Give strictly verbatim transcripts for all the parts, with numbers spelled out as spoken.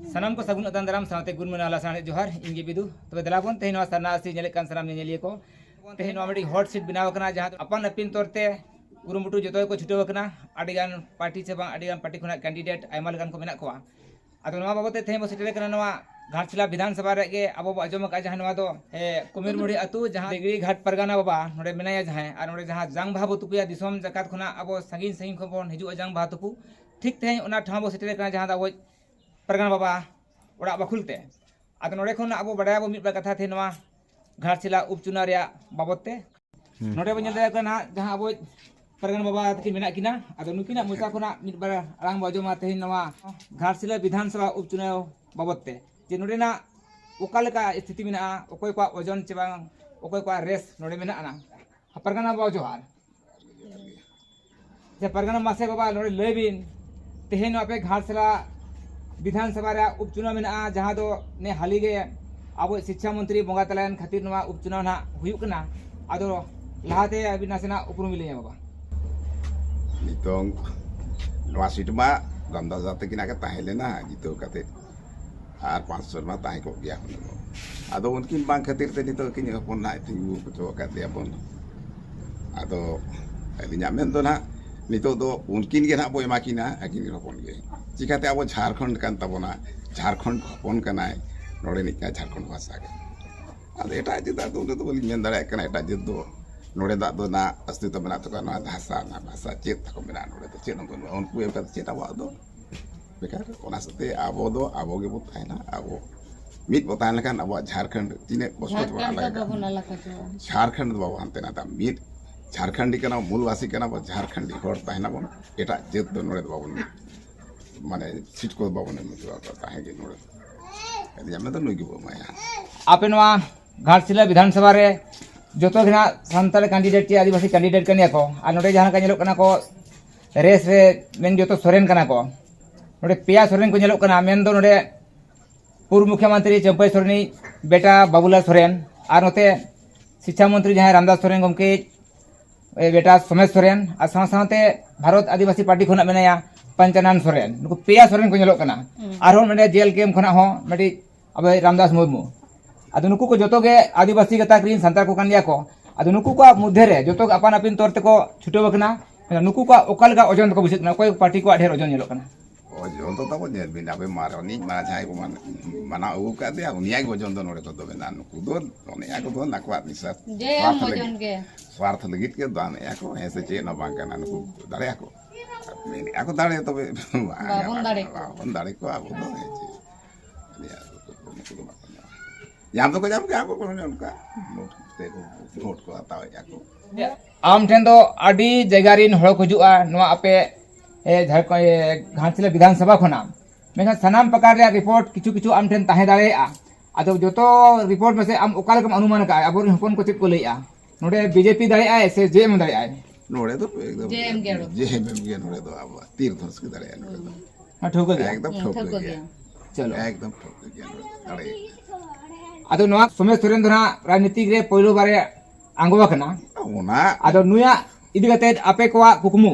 ᱥᱟᱱᱟᱢ ᱠᱚ ᱥᱟᱹᱜᱩᱱ ᱟᱛᱟᱝ ᱫᱟᱨᱟᱢ ᱥᱟᱶᱛᱮ ᱜᱩᱱ ᱢᱟᱱᱟᱣ ᱞᱟᱥᱟᱲᱦᱮᱫ ᱡᱚᱦᱟᱨ᱾ ᱤᱧ ᱜᱮ ᱵᱤᱫᱩ᱾ ᱛᱚᱵᱮ ᱫᱮᱞᱟ ᱵᱚᱱ ᱛᱮᱦᱮᱧ ᱱᱚᱣᱟ ᱥᱟᱨᱱᱟ ᱟᱹᱥᱤ ᱧᱮᱞᱮᱫ ᱠᱟᱱ ᱥᱟᱱᱟᱢ ᱧᱮᱧᱮᱞᱤᱭᱟᱹ ᱠᱚ, ᱛᱮᱦᱮᱧ ᱱᱚᱣᱟ ᱢᱤᱫᱴᱤᱡ ᱦᱚᱴ ᱥᱤᱴ ᱵᱮᱱᱟᱣ ᱟᱠᱟᱱᱟ, ᱡᱟᱦᱟᱸ ᱫᱚ ᱟᱯᱟᱱ ᱟᱹᱯᱤᱱ ᱛᱚᱨ ᱛᱮ ᱠᱩᱨᱩᱢᱩᱴᱩ ᱡᱚᱛᱚ ᱜᱮᱠᱚ ᱪᱷᱩᱴᱟᱹᱣ ᱟᱠᱟᱱᱟ᱾ ᱟᱹᱰᱤ ᱜᱟᱱ ᱯᱟᱨᱴᱤ ᱥᱮ ᱵᱟᱝ ᱟᱹᱰᱤ ᱜᱟᱱ ᱯᱟᱨᱴᱤ ᱠᱷᱚᱱᱟᱜ ᱠᱮᱱᱰᱤᱰᱮᱴ ᱟᱭᱢᱟ ᱞᱮᱠᱟᱱ ᱠᱚ ᱢᱮᱱᱟᱜ ᱠᱚᱣᱟ᱾ ᱟᱫᱚ ᱱᱚᱣᱟ ᱵᱟᱵᱚᱛ ᱛᱮ ᱛᱮᱦᱮᱧ ᱵᱚ ᱥᱮᱴᱮᱨ ᱟᱠᱟᱱᱟ ᱱᱚᱣᱟ ᱜᱷᱟᱴᱥᱤᱞᱟ ᱵᱤᱫᱷᱟᱱ ᱥᱚᱵᱷᱟ ᱨᱮᱭᱟᱜ ᱜᱮ᱾ ᱟᱵᱚ ᱵᱚ ᱟᱸᱡᱚᱢ ᱟᱠᱟᱫᱼᱟ ᱡᱟᱦᱟᱸ ᱱᱚᱣᱟ ᱫᱚ, ᱮ, ᱠᱩᱢᱤᱨ ᱢᱩᱲᱦᱤ ᱟᱹᱛᱩ, ᱡᱟᱦᱟᱸ ᱫᱤᱜᱲᱤ ᱜᱷᱟᱴ ᱯᱟᱨᱜᱟᱱᱟ ᱵᱟᱵᱟ ᱱᱚᱰᱮ ᱢᱮᱱᱟᱭᱟ ᱡᱟᱦᱟᱸᱭ, ᱟᱨ ᱱᱚᱰᱮ ᱡᱟᱦᱟᱸ ᱡᱟᱝ ᱵᱟᱦᱟ ᱵᱚ ᱛᱩᱯᱩᱭᱟ, ᱫᱤᱥᱚᱢ ᱡᱟᱠᱟᱛ ᱠᱷᱚᱱᱟᱜ ᱟᱵᱚ ᱥᱟᱺᱜᱤᱧ ᱥᱟᱺᱜᱤᱧ ᱠᱷᱚᱱ ᱵᱚᱱ ᱦᱤᱡᱩᱜᱼᱟ ᱡᱟᱝ ᱵᱟᱦᱟ ᱛᱩᱯᱩ᱾ ᱴᱷᱤᱠ ᱛᱮᱦᱮᱧ ᱚᱱᱟ ᱴᱷᱟᱶ ᱵᱚ ᱥᱮᱴᱮᱨ ᱟᱠᱟᱱᱟ ᱡᱟᱦᱟᱸ ᱫᱚ ᱟᱵᱚ ᱯᱟᱨᱜᱟᱱᱟ ᱵᱟᱵᱟ ᱚᱲᱟᱜ ᱵᱟᱠᱷᱩᱞ ᱛᱮ᱾ ᱟᱫᱚ ᱱᱚᱰᱮ ᱠᱷᱚᱱ ᱟᱵᱚ ᱵᱟᱰᱟᱭᱟᱵᱚ ᱢᱤᱫ ᱵᱟᱨ ᱠᱟᱛᱷᱟ ᱛᱮ ᱱᱚᱣᱟ ᱜᱷᱟᱴᱥᱤᱞᱟ ᱩᱯᱪᱩᱱᱟᱣ ᱨᱮᱭᱟᱜ ᱵᱟᱵᱚᱛ ᱛᱮ᱾ ᱦᱩᱸ᱾ ᱱᱚᱰᱮ ᱵᱚᱱ ᱧᱮᱞ ᱫᱟᱲᱮᱭᱟᱜ ᱠᱟᱱᱟ ᱱᱟᱦᱟᱜ ᱡᱟᱦᱟᱸ ᱟᱵᱚ ᱯᱟᱨᱜᱟᱱᱟ ᱵᱟᱵᱟ ᱛᱟᱹᱠᱤᱱ ᱢᱮᱱᱟᱜ ᱠᱤᱱᱟ᱾ ᱟᱫᱚ ᱱᱩᱠᱤᱱᱟᱜ ᱢᱚᱪᱟ ᱠᱷᱚᱱᱟᱜ ᱢᱤᱫ ᱵᱟᱨ ᱟᱲᱟᱝ ᱵᱚ ᱟᱸᱡᱚᱢᱟ ᱛᱮᱦᱮᱧ ᱱᱚᱣᱟ ᱜᱷᱟᱴᱥᱤᱞᱟ ᱵᱤᱫᱷᱟᱱ ᱥᱚᱵᱷᱟ ᱩᱯᱪᱩᱱᱟᱣ ᱵᱟᱵᱚᱛ ᱛᱮ, ᱡᱮ ᱱᱚᱰᱮᱱᱟᱜ ᱚᱠᱟ ᱞᱮᱠᱟ ᱥᱛᱷᱤᱛᱤ ᱢᱮᱱᱟᱜᱼᱟ, ᱚᱠᱚᱭ ᱠᱚᱣᱟᱜ ᱳᱡᱚᱱ ᱪᱮ ᱵᱟᱝ, ᱚᱠᱚᱭ ᱠᱚᱣᱟᱜ ᱨᱮᱥ ᱱᱚᱰᱮ ᱢᱮᱱᱟᱜᱼᱟ᱾ ᱯᱟᱨᱜᱟᱱᱟ ᱵᱟᱵᱟ ᱡᱚᱦᱟᱨ᱾ ᱥᱮ ᱯᱟᱨᱜᱟᱱᱟ ᱢᱟᱥᱮ ᱵᱟᱵᱟ, ᱱᱚᱰᱮ ᱞᱟᱹᱭ ᱵᱤᱱ, ᱛᱮᱦᱮᱧ ᱱᱚᱣᱟ ᱟᱯᱮ ᱜᱷᱟᱴᱥᱤᱞᱟ ᱵᱤᱫᱷᱟᱱ ᱥᱚᱵᱷᱟ ᱨᱮᱭᱟᱜ ᱩᱯᱪᱩᱱᱟᱣ ᱢᱮᱱᱟᱜᱼᱟ, ᱡᱟᱦᱟᱸ ᱫᱚ ᱱᱮ ᱦᱟᱹᱞᱤ ᱜᱮ ᱟᱵᱚ ᱥᱤᱠᱪᱷᱟ ᱢᱚᱱᱛᱨᱤ ᱵᱚᱸᱜᱟ ᱛᱟᱞᱟᱭᱮᱱ ᱠᱷᱟᱹᱛᱤᱨ ᱱᱚᱣᱟ ᱩᱯᱪᱩᱱᱟᱣ ᱱᱟᱦᱟᱜ ᱦᱩᱭᱩᱜ ᱠᱟᱱᱟ᱾ ᱟᱫᱚ ᱞᱟᱦᱟᱛᱮ ᱟᱹᱵᱤᱱ ᱱᱟᱥᱮᱱᱟᱜ ᱩᱯᱨᱩᱢ ᱵᱤᱱ ᱞᱟᱹᱭᱟ ᱵᱟᱵᱟ᱾ ᱱᱤᱛᱚᱝ ᱱᱚᱣᱟ ᱥᱤᱴ ᱢᱟ ᱨᱟᱢᱫᱟᱥ ᱫᱟ ᱛᱟᱹᱠᱤᱱᱟᱜ ᱜᱮ ᱛᱟᱦᱮᱸ ᱞᱮᱱᱟ ᱡᱤᱛᱟᱹᱣ ᱠᱟᱛᱮ, ᱟᱨ ᱯᱟᱸᱪ ᱥᱮᱨᱢᱟ ᱛᱟᱦᱮᱸ ᱠᱚᱜ ᱜᱮᱭᱟ ᱦᱩᱱᱟᱹᱝ᱾ ᱟᱫᱚ ᱩᱱᱠᱤᱱ ᱵᱟᱝ ᱠᱷᱟᱹᱛᱤᱨ ᱛᱮ ᱱᱤᱛᱚᱜ ᱟᱹᱠᱤᱱ ᱦᱚᱯᱚᱱ ᱱᱟᱦᱟᱜ ᱛᱤᱸᱜᱩ ᱦᱚᱪᱚ ᱟᱠᱟᱫ ᱫᱮᱭᱟ ᱵᱚᱱ᱾ ᱟᱫᱚ ᱟᱹᱞᱤᱧᱟᱜ ᱢᱮᱱ ᱫᱚ ᱱᱟᱦᱟᱜ ᱱᱤᱛᱚᱜ ᱫᱚ ᱩᱱᱠᱤᱱ ᱜᱮ ᱱᱟᱦᱟᱜ ᱵᱚ ᱮᱢᱟ ᱠᱤᱱᱟ, ᱟᱹᱠᱤᱱ ᱜᱮ ᱦᱚᱯᱚᱱ ᱜᱮ᱾ ᱪᱤᱠᱟᱹᱛᱮ ᱟᱵᱚ ᱡᱷᱟᱲᱠᱷᱚᱸᱰ ᱠᱟᱱ ᱛᱟᱵᱚᱱᱟ, ᱡᱷᱟᱲᱠᱷᱚᱸᱰ ᱦᱚᱯᱚᱱ ᱠᱟᱱᱟᱭ, ᱱᱚᱰᱮᱱᱤᱡ ᱠᱟᱱᱟᱭ ᱡᱷᱟᱲᱠᱷᱚᱸᱰ ᱵᱷᱟᱥᱟ ᱜᱮ᱾ ᱟᱫᱚ ᱮᱴᱟᱜ ᱡᱟᱹᱛ ᱟᱜ ᱫᱚ ᱩᱱᱟᱹᱜ ᱫᱚ ᱵᱟᱹᱞᱤᱧ ᱢᱮᱱ ᱫᱟᱲᱮᱭᱟᱜ ᱠᱟᱱᱟ, ᱮᱴᱟᱜ ᱡᱟᱹᱛ ᱫᱚ ᱱᱚᱰᱮ ᱫᱟᱜ ᱫᱚ ᱱᱟᱦᱟᱜ ᱚᱥᱛᱤᱛᱛᱚ ᱢᱮᱱᱟᱜ ᱛᱟᱠᱚᱣᱟ, ᱱᱚᱣᱟ ᱵᱷᱟᱥᱟ, ᱱᱚᱣᱟ ᱵᱷᱟᱥᱟ ᱪᱮᱫ ᱛᱟᱠᱚ ᱢᱮᱱᱟᱜᱼᱟ, ᱱᱚᱰᱮ ᱫᱚ ᱪᱮᱫ ᱦᱚᱸ ᱵᱟᱹᱱᱩᱜᱼᱟ, ᱩᱱᱠᱩ ᱮᱢ ᱠᱟᱛᱮ ᱪᱮᱫ ᱟᱵᱚᱣᱟᱜ ᱫᱚ? ᱵᱮᱠᱟᱨ᱾ ᱚᱱᱟ ᱥᱟᱶᱛᱮ ᱟᱵᱚ ᱫᱚ ᱟᱵᱚ ᱜᱮᱵᱚ ᱛᱟᱦᱮᱱᱟ᱾ ᱟᱵᱚ ᱢᱤᱫ ᱵᱚ ᱛᱟᱦᱮᱸ ᱞᱮᱱᱠᱷᱟᱱ ᱟᱵᱚᱣᱟᱜ ᱡᱷᱟᱲᱠᱷᱚᱸᱰ ᱛᱤᱱᱟᱹᱜ ᱠᱚᱥᱴᱚ ᱛᱮᱵᱚᱱ ᱡᱷᱟᱲᱠᱷᱚᱸᱰ ᱫᱚ ᱟᱞᱟᱜᱟ ᱠᱟᱜᱼᱟ᱾ ᱵᱟᱵᱚᱱ ᱟᱞᱟᱜ ᱦᱚᱪᱚᱣᱟᱜᱼᱟ᱾ ᱡᱷᱟᱲᱠᱷᱚᱸᱰ ᱫᱚ ᱵᱟᱵᱚ ᱦᱟᱱᱛᱮ ᱱᱟᱛᱮ, ᱢᱤᱫ ᱡᱷᱟᱲᱠᱷᱚᱸᱰᱤ ᱠᱟᱱᱟ, ᱢᱩᱞᱵᱟᱥᱤ ᱠᱟᱱᱟ ᱵᱚ, ᱡᱷᱟᱲᱠᱷᱚᱸᱰᱤ ᱦᱚᱲ ᱛᱟᱦᱮᱱᱟᱵᱚᱱ, ᱮᱴᱟᱜ ᱡᱟᱹᱛ ᱫᱚ ᱱᱚᱰᱮ ᱫᱚ ᱵᱟᱵᱚᱱ, ᱢᱟᱱᱮ ᱥᱤᱴ ᱠᱚ ᱵᱟᱵᱚᱱ ᱮᱢ ᱦᱚᱪᱚ ᱟᱠᱚᱣᱟ, ᱛᱟᱦᱮᱸ ᱜᱮ ᱱᱚᱰᱮ ᱫᱚ᱾ ᱟᱹᱞᱤᱧᱟᱜ ᱢᱮᱱ ᱫᱚ ᱱᱩᱭ ᱜᱮᱵᱚ ᱮᱢᱟᱭᱟ᱾ ᱟᱯᱮ ᱱᱚᱣᱟ ᱜᱷᱟᱴᱥᱤᱞᱟ ᱵᱤᱫᱷᱟᱱ ᱥᱚᱵᱷᱟ ᱨᱮ ᱡᱚᱛᱚ ᱜᱮ ᱱᱟᱜ ᱥᱟᱱᱛᱟᱲ ᱠᱮᱱᱰᱤᱰᱮᱴ ᱪᱮ ᱟᱹᱫᱤᱵᱟᱹᱥᱤ ᱠᱮᱱᱰᱤᱰᱮᱴ ᱠᱟᱱ ᱜᱮᱭᱟ ᱠᱚ, ᱟᱨ ᱱᱚᱰᱮ ᱡᱟᱦᱟᱸ ᱞᱮᱠᱟ ᱧᱮᱞᱚᱜ ᱠᱟᱱᱟ ᱠᱚ, ᱨᱮᱥ ᱨᱮ ᱢᱮᱱ ᱡᱚᱛᱚ ᱥᱚᱨᱮᱱ ᱠᱟᱱᱟ ᱠᱚ᱾ ᱱᱚᱰᱮ ᱯᱮᱭᱟ ᱥᱚᱨᱮᱱ ᱠᱚ ᱧᱮᱞᱚᱜ ᱠᱟᱱᱟ, ᱢᱮᱱ ᱫᱚ ᱱᱚᱰᱮ ᱯᱩᱨᱵᱚ ᱢᱩᱠᱷᱭᱚᱢᱚᱱᱛᱨᱤ ᱪᱟᱹᱢᱯᱟᱹᱭ ᱥᱚᱨᱮᱱᱤᱡ ᱵᱮᱴᱟ ᱵᱟᱵᱩᱞᱟᱞ ᱥᱚᱨᱮᱱ, ᱟᱨ ᱱᱚᱛᱮ ᱥᱤᱠᱪᱷᱟ ᱢᱚᱱᱛᱨᱤ ᱡᱟᱦᱟᱸᱭ ᱨᱟᱢᱫᱟᱥ ᱥᱚᱨᱮᱱ ᱜᱚᱢᱠᱮ, ᱮ, ᱵᱮᱴᱟ ᱥᱚᱢᱮᱛ ᱥᱚᱨᱮᱱ, ᱟᱨ ᱥᱟᱶ ᱥᱟᱶᱛᱮ ᱵᱷᱟᱨᱚᱛ ᱟᱹᱫᱤᱵᱟᱹᱥᱤ ᱯᱟᱨᱴᱤ ᱠᱷᱚᱱᱟᱜ ᱢᱮᱱᱟᱭᱟ ᱯᱚᱧᱪᱟᱱᱚᱱ ᱥᱚᱨᱮᱱ, ᱱᱩᱠᱩ ᱯᱮᱭᱟ ᱥᱚᱨᱮᱱ ᱠᱚ ᱧᱮᱞᱚᱜ ᱠᱟᱱᱟ᱾ ᱦᱩᱸ᱾ ᱟᱨᱦᱚᱸ ᱱᱚᱰᱮ ᱡᱮ ᱮᱞ ᱠᱮ ᱮᱢ ᱠᱷᱚᱱᱟᱜ ᱦᱚᱸ ᱢᱤᱫᱴᱤᱡ ᱟᱵᱚ ᱨᱟᱢᱫᱟᱥ ᱢᱩᱨᱢᱩ᱾ ᱟᱫᱚ ᱱᱩᱠᱩ ᱠᱚ ᱡᱚᱛᱚ ᱜᱮ ᱟᱹᱫᱤᱵᱟᱹᱥᱤ ᱜᱟᱛᱟᱠ ᱨᱮᱱ ᱥᱟᱱᱛᱟᱲ ᱠᱚ ᱠᱟᱱ ᱜᱮᱭᱟ ᱠᱚ᱾ ᱟᱫᱚ ᱱᱩᱠᱩ ᱠᱚᱣᱟᱜ ᱢᱚᱫᱽᱫᱷᱮ ᱨᱮ ᱡᱚᱛᱚ ᱜᱮ ᱟᱯᱟᱱ ᱟᱹᱯᱤᱱ ᱛᱚᱨ ᱛᱮᱠᱚ ᱪᱷᱩᱴᱟᱹᱣ ᱟᱠᱟᱱᱟ᱾ ᱢᱮᱱᱠᱷᱟᱱ ᱱᱩᱠᱩ ᱠᱚᱣᱟᱜ ᱚᱠᱟ ᱞᱮᱠᱟ ᱳᱡᱚᱱ ᱫᱚᱠᱚ ᱵᱩᱡᱷᱟᱹᱜ ᱠᱟᱱᱟ, ᱚᱠᱚᱭ ᱯᱟᱨᱴᱤ ᱠᱚᱣᱟᱜ ᱰᱷᱮᱨ ᱳᱡᱚᱱ ᱧᱮᱞᱚᱜ ᱠᱟᱱᱟ? ᱳᱡᱚᱱ ᱫᱚ ᱛᱟᱵᱚ ᱧᱮᱞ ᱵᱤᱱ, ᱟᱵᱮ ᱢᱟᱨᱟᱝ ᱨᱤᱱᱤᱡ ᱢᱟᱨᱟᱝ ᱡᱟᱦᱟᱸᱭ ᱠᱚ ᱢᱟᱱ-, ᱢᱟᱱᱟᱣ ᱟᱹᱜᱩ ᱟᱠᱟᱫᱮᱭᱟ, ᱩᱱᱤᱭᱟᱜ ᱜᱮ ᱳᱡᱚᱱ ᱫᱚ ᱱᱚᱰᱮ ᱫᱚ ᱢᱮᱱᱟᱜᱼᱟ᱾ ᱱᱩᱠᱩ ᱫᱚ ᱚᱱᱮ ᱟᱠᱚ ᱫᱚ ᱟᱠᱚᱣᱟᱜ ᱱᱤᱥᱟᱨ ᱡᱮ ᱥᱣᱟᱨᱛᱷ ᱳᱡᱚᱱ ᱞᱟᱹᱜᱤᱫ, ᱜᱮ᱾ ᱥᱣᱟᱨᱛᱷ ᱞᱟᱹᱜᱤᱫ ᱜᱮ ᱫᱟᱱᱮᱜᱼᱟ ᱠᱚ, ᱦᱮᱸ ᱥᱮ ᱪᱮᱫ ᱦᱚᱸ ᱵᱟᱝ ᱠᱟᱱᱟ᱾ ᱱᱩᱠᱩ ᱫᱟᱲᱮᱭᱟᱜᱼᱟ ᱠᱚ, ᱢᱮᱱᱮᱜᱼᱟ ᱠᱚ ᱫᱟᱲᱮ, ᱛᱚᱵᱮ ᱵᱟᱝ ᱵᱟᱵᱚᱱ ᱜᱟᱱᱚᱜᱼᱟ᱾ ᱫᱟᱲᱮ ᱠᱚᱣᱟ᱾ ᱵᱟᱵᱚᱱ ᱫᱟᱲᱮ ᱠᱚᱣᱟ ᱟᱵᱚ ᱫᱚ, ᱦᱮᱸ ᱪᱮ᱾ ᱱᱩᱠᱩ ᱫᱚ ᱵᱟᱠᱚ ᱧᱟᱢᱟ᱾ ᱧᱟᱢ ᱫᱚᱠᱚ ᱧᱟᱢ ᱜᱮᱭᱟ, ᱟᱠᱚ ᱠᱚ ᱚᱱᱠᱟ ᱱᱳᱴ ᱛᱮ ᱠᱚ ᱵᱷᱳᱴ ᱠᱚ ᱦᱟᱛᱟᱣᱮᱫᱼᱟ ᱠᱚ᱾ ᱟᱢ ᱴᱷᱮᱱ ᱫᱚ ᱟᱹᱰᱤ ᱡᱟᱭᱜᱟ ᱨᱮᱱ ᱦᱚᱲ ᱠᱚ ᱦᱤᱡᱩᱜᱼᱟ ᱱᱚᱣᱟ ᱟᱯᱮ, ᱮ, ᱡᱷᱟᱲᱠᱷᱚᱸᱰ, ᱮ, ᱜᱷᱟᱴᱥᱤᱞᱟᱹ ᱵᱤᱫᱷᱟᱱ ᱥᱚᱵᱷᱟ ᱠᱷᱚᱱᱟᱜ, ᱢᱮᱱᱠᱷᱟᱱ ᱥᱟᱱᱟᱢ ᱯᱨᱚᱠᱟᱨ ᱨᱮᱭᱟᱜ ᱨᱤᱯᱳᱨᱴ ᱠᱤᱪᱷᱩ ᱠᱤᱪᱷᱩ ᱟᱢ ᱴᱷᱮᱱ ᱛᱟᱦᱮᱸ ᱫᱟᱲᱮᱭᱟᱜᱼᱟ᱾ ᱟᱫᱚ ᱡᱚᱛᱚ ᱨᱤᱯᱳᱨᱴ ᱢᱮᱥᱮ ᱟᱢ ᱚᱠᱟ ᱞᱮᱠᱟᱢ ᱚᱱᱩᱢᱟᱱ ᱟᱠᱟᱫᱼᱟ, ᱟᱵᱚᱨᱮᱱ ᱦᱚᱯᱚᱱ ᱠᱚ ᱪᱮᱫ ᱠᱚ ᱞᱟᱹᱭᱮᱫᱼᱟ, ᱱᱚᱰᱮ ᱵᱤᱡᱮᱯᱤ ᱫᱟᱲᱮᱭᱟᱜᱼᱟᱭ ᱥᱮ ᱡᱮ ᱮᱢ ᱫᱟᱲᱮᱭᱟᱜᱼᱟᱭ? ᱱᱚᱰᱮ ᱫᱚ ᱮᱠᱫᱚᱢ ᱡᱮ ᱮᱢ ᱜᱮ᱾ ᱡᱮ ᱮᱢ ᱜᱮ ᱱᱚᱰᱮ ᱫᱚ ᱟᱵᱚᱣᱟᱜ ᱛᱤᱨ ᱫᱷᱚᱱᱩᱥ ᱜᱮ ᱫᱟᱲᱮᱭᱟᱜᱼᱟ ᱱᱚᱰᱮ ᱫᱚ᱾ ᱦᱮᱸ, ᱴᱷᱟᱹᱣᱠᱟᱹ ᱜᱮᱭᱟ᱾ ᱮᱠᱫᱚᱢ ᱦᱮᱸ, ᱴᱷᱟᱹᱣᱠᱟᱹ ᱴᱷᱟᱹᱣᱠᱟᱹ ᱜᱮᱭᱟ᱾ ᱜᱮᱭᱟ᱾ ᱪᱚᱞᱚ᱾ ᱮᱠᱫᱚᱢ ᱴᱷᱟᱹᱣᱠᱟᱹ ᱜᱮᱭᱟ ᱱᱚᱰᱮ ᱫᱚ, ᱫᱟᱲᱮᱭᱟᱜᱼᱟ᱾ ᱟᱫᱚ ᱱᱚᱣᱟ ᱥᱚᱢᱮᱥ ᱥᱚᱨᱮᱱ ᱫᱚ ᱱᱟᱦᱟᱜ ᱨᱟᱡᱽᱱᱤᱛᱤ ᱨᱮ ᱯᱳᱭᱞᱳ ᱵᱟᱨᱮ ᱟᱬᱜᱚ ᱟᱠᱟᱱᱟ᱾ ᱚᱱᱟ ᱟᱫᱚ ᱱᱩᱭᱟᱜ ᱤᱫᱤ ᱠᱟᱛᱮ ᱟᱯᱮ ᱠᱚᱣᱟᱜ ᱠᱩᱠᱢᱩ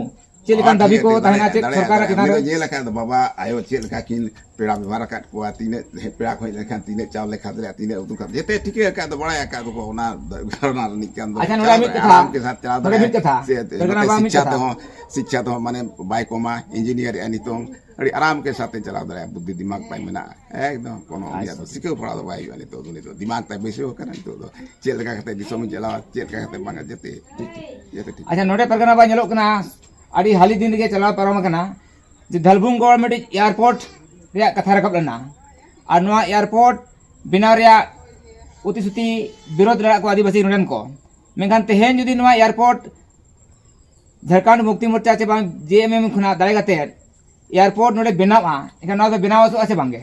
ᱪᱮᱫ ᱞᱮᱠᱟᱱ ᱦᱚᱸ ᱫᱟᱹᱵᱤ ᱴᱷᱤᱠ ᱠᱚ ᱜᱮ, ᱛᱟᱦᱮᱱᱟ, ᱫᱟᱲᱮᱭᱟᱜᱼᱟ, ᱪᱮᱫ ᱫᱟᱲᱮᱭᱟᱜᱼᱟ, ᱥᱚᱨᱠᱟᱨᱟᱜ ᱫᱟᱲᱮᱭᱟᱜᱼᱟ᱾ ᱪᱮᱛᱟᱱ ᱩᱱᱤ ᱨᱮ? ᱫᱚ ᱧᱮᱞ ᱟᱠᱟᱫ ᱫᱚ ᱵᱟᱵᱟ ᱟᱭᱳ ᱪᱮᱫ ᱞᱮᱠᱟ ᱠᱤᱱ ᱯᱮᱲᱟ ᱵᱮᱵᱷᱟᱨ ᱟᱠᱟᱫ ᱠᱚᱣᱟ, ᱛᱤᱱᱟᱹᱜ ᱯᱮᱲᱟ ᱠᱚ ᱦᱮᱡ ᱞᱮᱱᱠᱷᱟᱱ ᱛᱤᱱᱟᱹᱜ ᱪᱟᱣᱞᱮ ᱠᱷᱟᱫᱽᱞᱮ, ᱛᱤᱱᱟᱹᱜ ᱩᱛᱩ ᱠᱷᱟᱫᱽᱞᱮ, ᱡᱮᱛᱮ ᱴᱷᱤᱠᱟᱹ ᱟᱠᱟᱫ ᱫᱚ, ᱵᱟᱲᱟᱭ ᱟᱠᱟᱫ ᱫᱚᱠᱚ, ᱚᱱᱟ ᱫᱷᱟᱨᱚᱱᱟ ᱨᱤᱱᱤᱡ ᱠᱟᱱ ᱫᱚ᱾ ᱟᱪᱪᱷᱟ, ᱱᱚᱰᱮ ᱪᱟᱞᱟᱣ ᱢᱤᱫ ᱫᱟᱲᱮᱭᱟᱜᱼᱟ, ᱠᱟᱛᱷᱟ, ᱟᱨᱟᱢ ᱠᱮ ᱥᱟᱛᱷ ᱪᱟᱞᱟᱣ ᱱᱚᱰᱮ ᱫᱟᱲᱮᱭᱟᱜᱼᱟ᱾ ᱢᱤᱫ ᱠᱟᱛᱷᱟ, ᱥᱮ ᱱᱚᱰᱮ ᱱᱚᱛᱮ ᱱᱟᱜ ᱵᱟᱝ ᱢᱤᱫ ᱥᱤᱠᱪᱷᱟ ᱠᱟᱛᱷᱟ᱾ ᱛᱮᱦᱚᱸ, ᱥᱤᱠᱪᱷᱟ ᱛᱮᱦᱚᱸ ᱢᱟᱱᱮ ᱵᱟᱭ ᱠᱚᱢᱟ, ᱤᱧᱡᱤᱱᱤᱭᱟᱨ ᱮᱜᱼᱟ ᱱᱤᱛᱚᱝ, ᱟᱹᱰᱤ ᱟᱨᱟᱢ ᱠᱮ ᱥᱟᱛᱷ ᱮ ᱪᱟᱞᱟᱣ ᱫᱟᱲᱮᱭᱟᱜᱼᱟ, ᱵᱩᱫᱽᱫᱷᱤ ᱫᱤᱢᱟᱜᱽ ᱛᱟᱭ ᱢᱮᱱᱟᱜᱼᱟ᱾ ᱮᱠᱫᱚᱢ ᱠᱳᱱᱳ ᱩᱱᱤᱭᱟᱜ ᱫᱚ ᱟᱪᱪᱷᱟ᱾ ᱥᱤᱠᱷᱟᱹᱣ ᱯᱟᱲᱦᱟᱣ ᱫᱚ ᱵᱟᱭ ᱦᱩᱭᱩᱜᱼᱟ ᱱᱤᱛᱚᱜ ᱫᱚ᱾ ᱩᱱᱤ ᱫᱚ ᱫᱤᱢᱟᱜᱽ ᱛᱟᱭ ᱵᱟᱹᱭᱥᱟᱹᱣ ᱟᱠᱟᱱᱟ ᱱᱤᱛᱚᱜ ᱫᱚ, ᱪᱮᱫ ᱞᱮᱠᱟ ᱠᱟᱛᱮ ᱫᱤᱥᱚᱢᱮ ᱪᱟᱞᱟᱣᱟ, ᱪᱮᱫ ᱞᱮᱠᱟ ᱠᱟᱛᱮ ᱵᱟᱝᱟ, ᱡᱮᱛᱮ ᱴᱷᱤᱠ, ᱡᱮᱛᱮ ᱴᱷᱤᱠ᱾ ᱟᱪᱪᱷᱟ, ᱱᱚᱰᱮ ᱯᱟᱨᱜᱟᱱᱟ ᱵᱟ ᱧᱮᱞᱚᱜ ᱠᱟᱱᱟ, ᱟᱹᱰᱤ ᱦᱟᱹᱞᱤ ᱫᱤᱱ ᱨᱮᱜᱮ ᱪᱟᱞᱟᱣ ᱯᱟᱨᱚᱢ ᱟᱠᱟᱱᱟ ᱡᱮ ᱫᱷᱟᱞᱵᱷᱩᱢᱜᱚᱲ ᱢᱤᱫᱴᱤᱡ ᱮᱭᱟᱨᱯᱳᱨᱴ ᱨᱮᱭᱟᱜ ᱠᱟᱛᱷᱟ ᱨᱟᱠᱟᱵ ᱞᱮᱱᱟ, ᱟᱨ ᱱᱚᱣᱟ ᱮᱭᱟᱨᱯᱳᱨᱴ ᱵᱮᱱᱟᱣ ᱨᱮᱭᱟᱜ ᱯᱨᱚᱛᱤᱥᱨᱩᱛᱤ ᱵᱤᱨᱳᱫ ᱞᱮᱫᱟ ᱠᱚ ᱟᱹᱫᱤᱵᱟᱹᱥᱤ ᱱᱚᱰᱮᱱ ᱠᱚ᱾ ᱢᱮᱱᱠᱷᱟᱱ ᱛᱮᱦᱮᱧ ᱡᱩᱫᱤ ᱱᱚᱣᱟ ᱮᱭᱟᱨᱯᱳᱨᱴ ᱡᱷᱟᱲᱠᱷᱚᱸᱰ ᱢᱩᱠᱛᱤ ᱢᱳᱨᱪᱟ ᱪᱮ ᱵᱟᱝ ᱡᱮ ᱮᱢ ᱮᱢ ᱠᱷᱚᱱᱟᱜ ᱫᱟᱲᱮ ᱠᱟᱛᱮ ᱮᱭᱟᱨᱯᱳᱨᱴ ᱱᱚᱰᱮ ᱵᱮᱱᱟᱣᱼᱟ, ᱮᱱᱠᱷᱟᱱ ᱱᱚᱣᱟ ᱫᱚ ᱵᱮᱱᱟᱣ ᱦᱚᱪᱚᱜᱼᱟ ᱥᱮ ᱵᱟᱝᱜᱮ?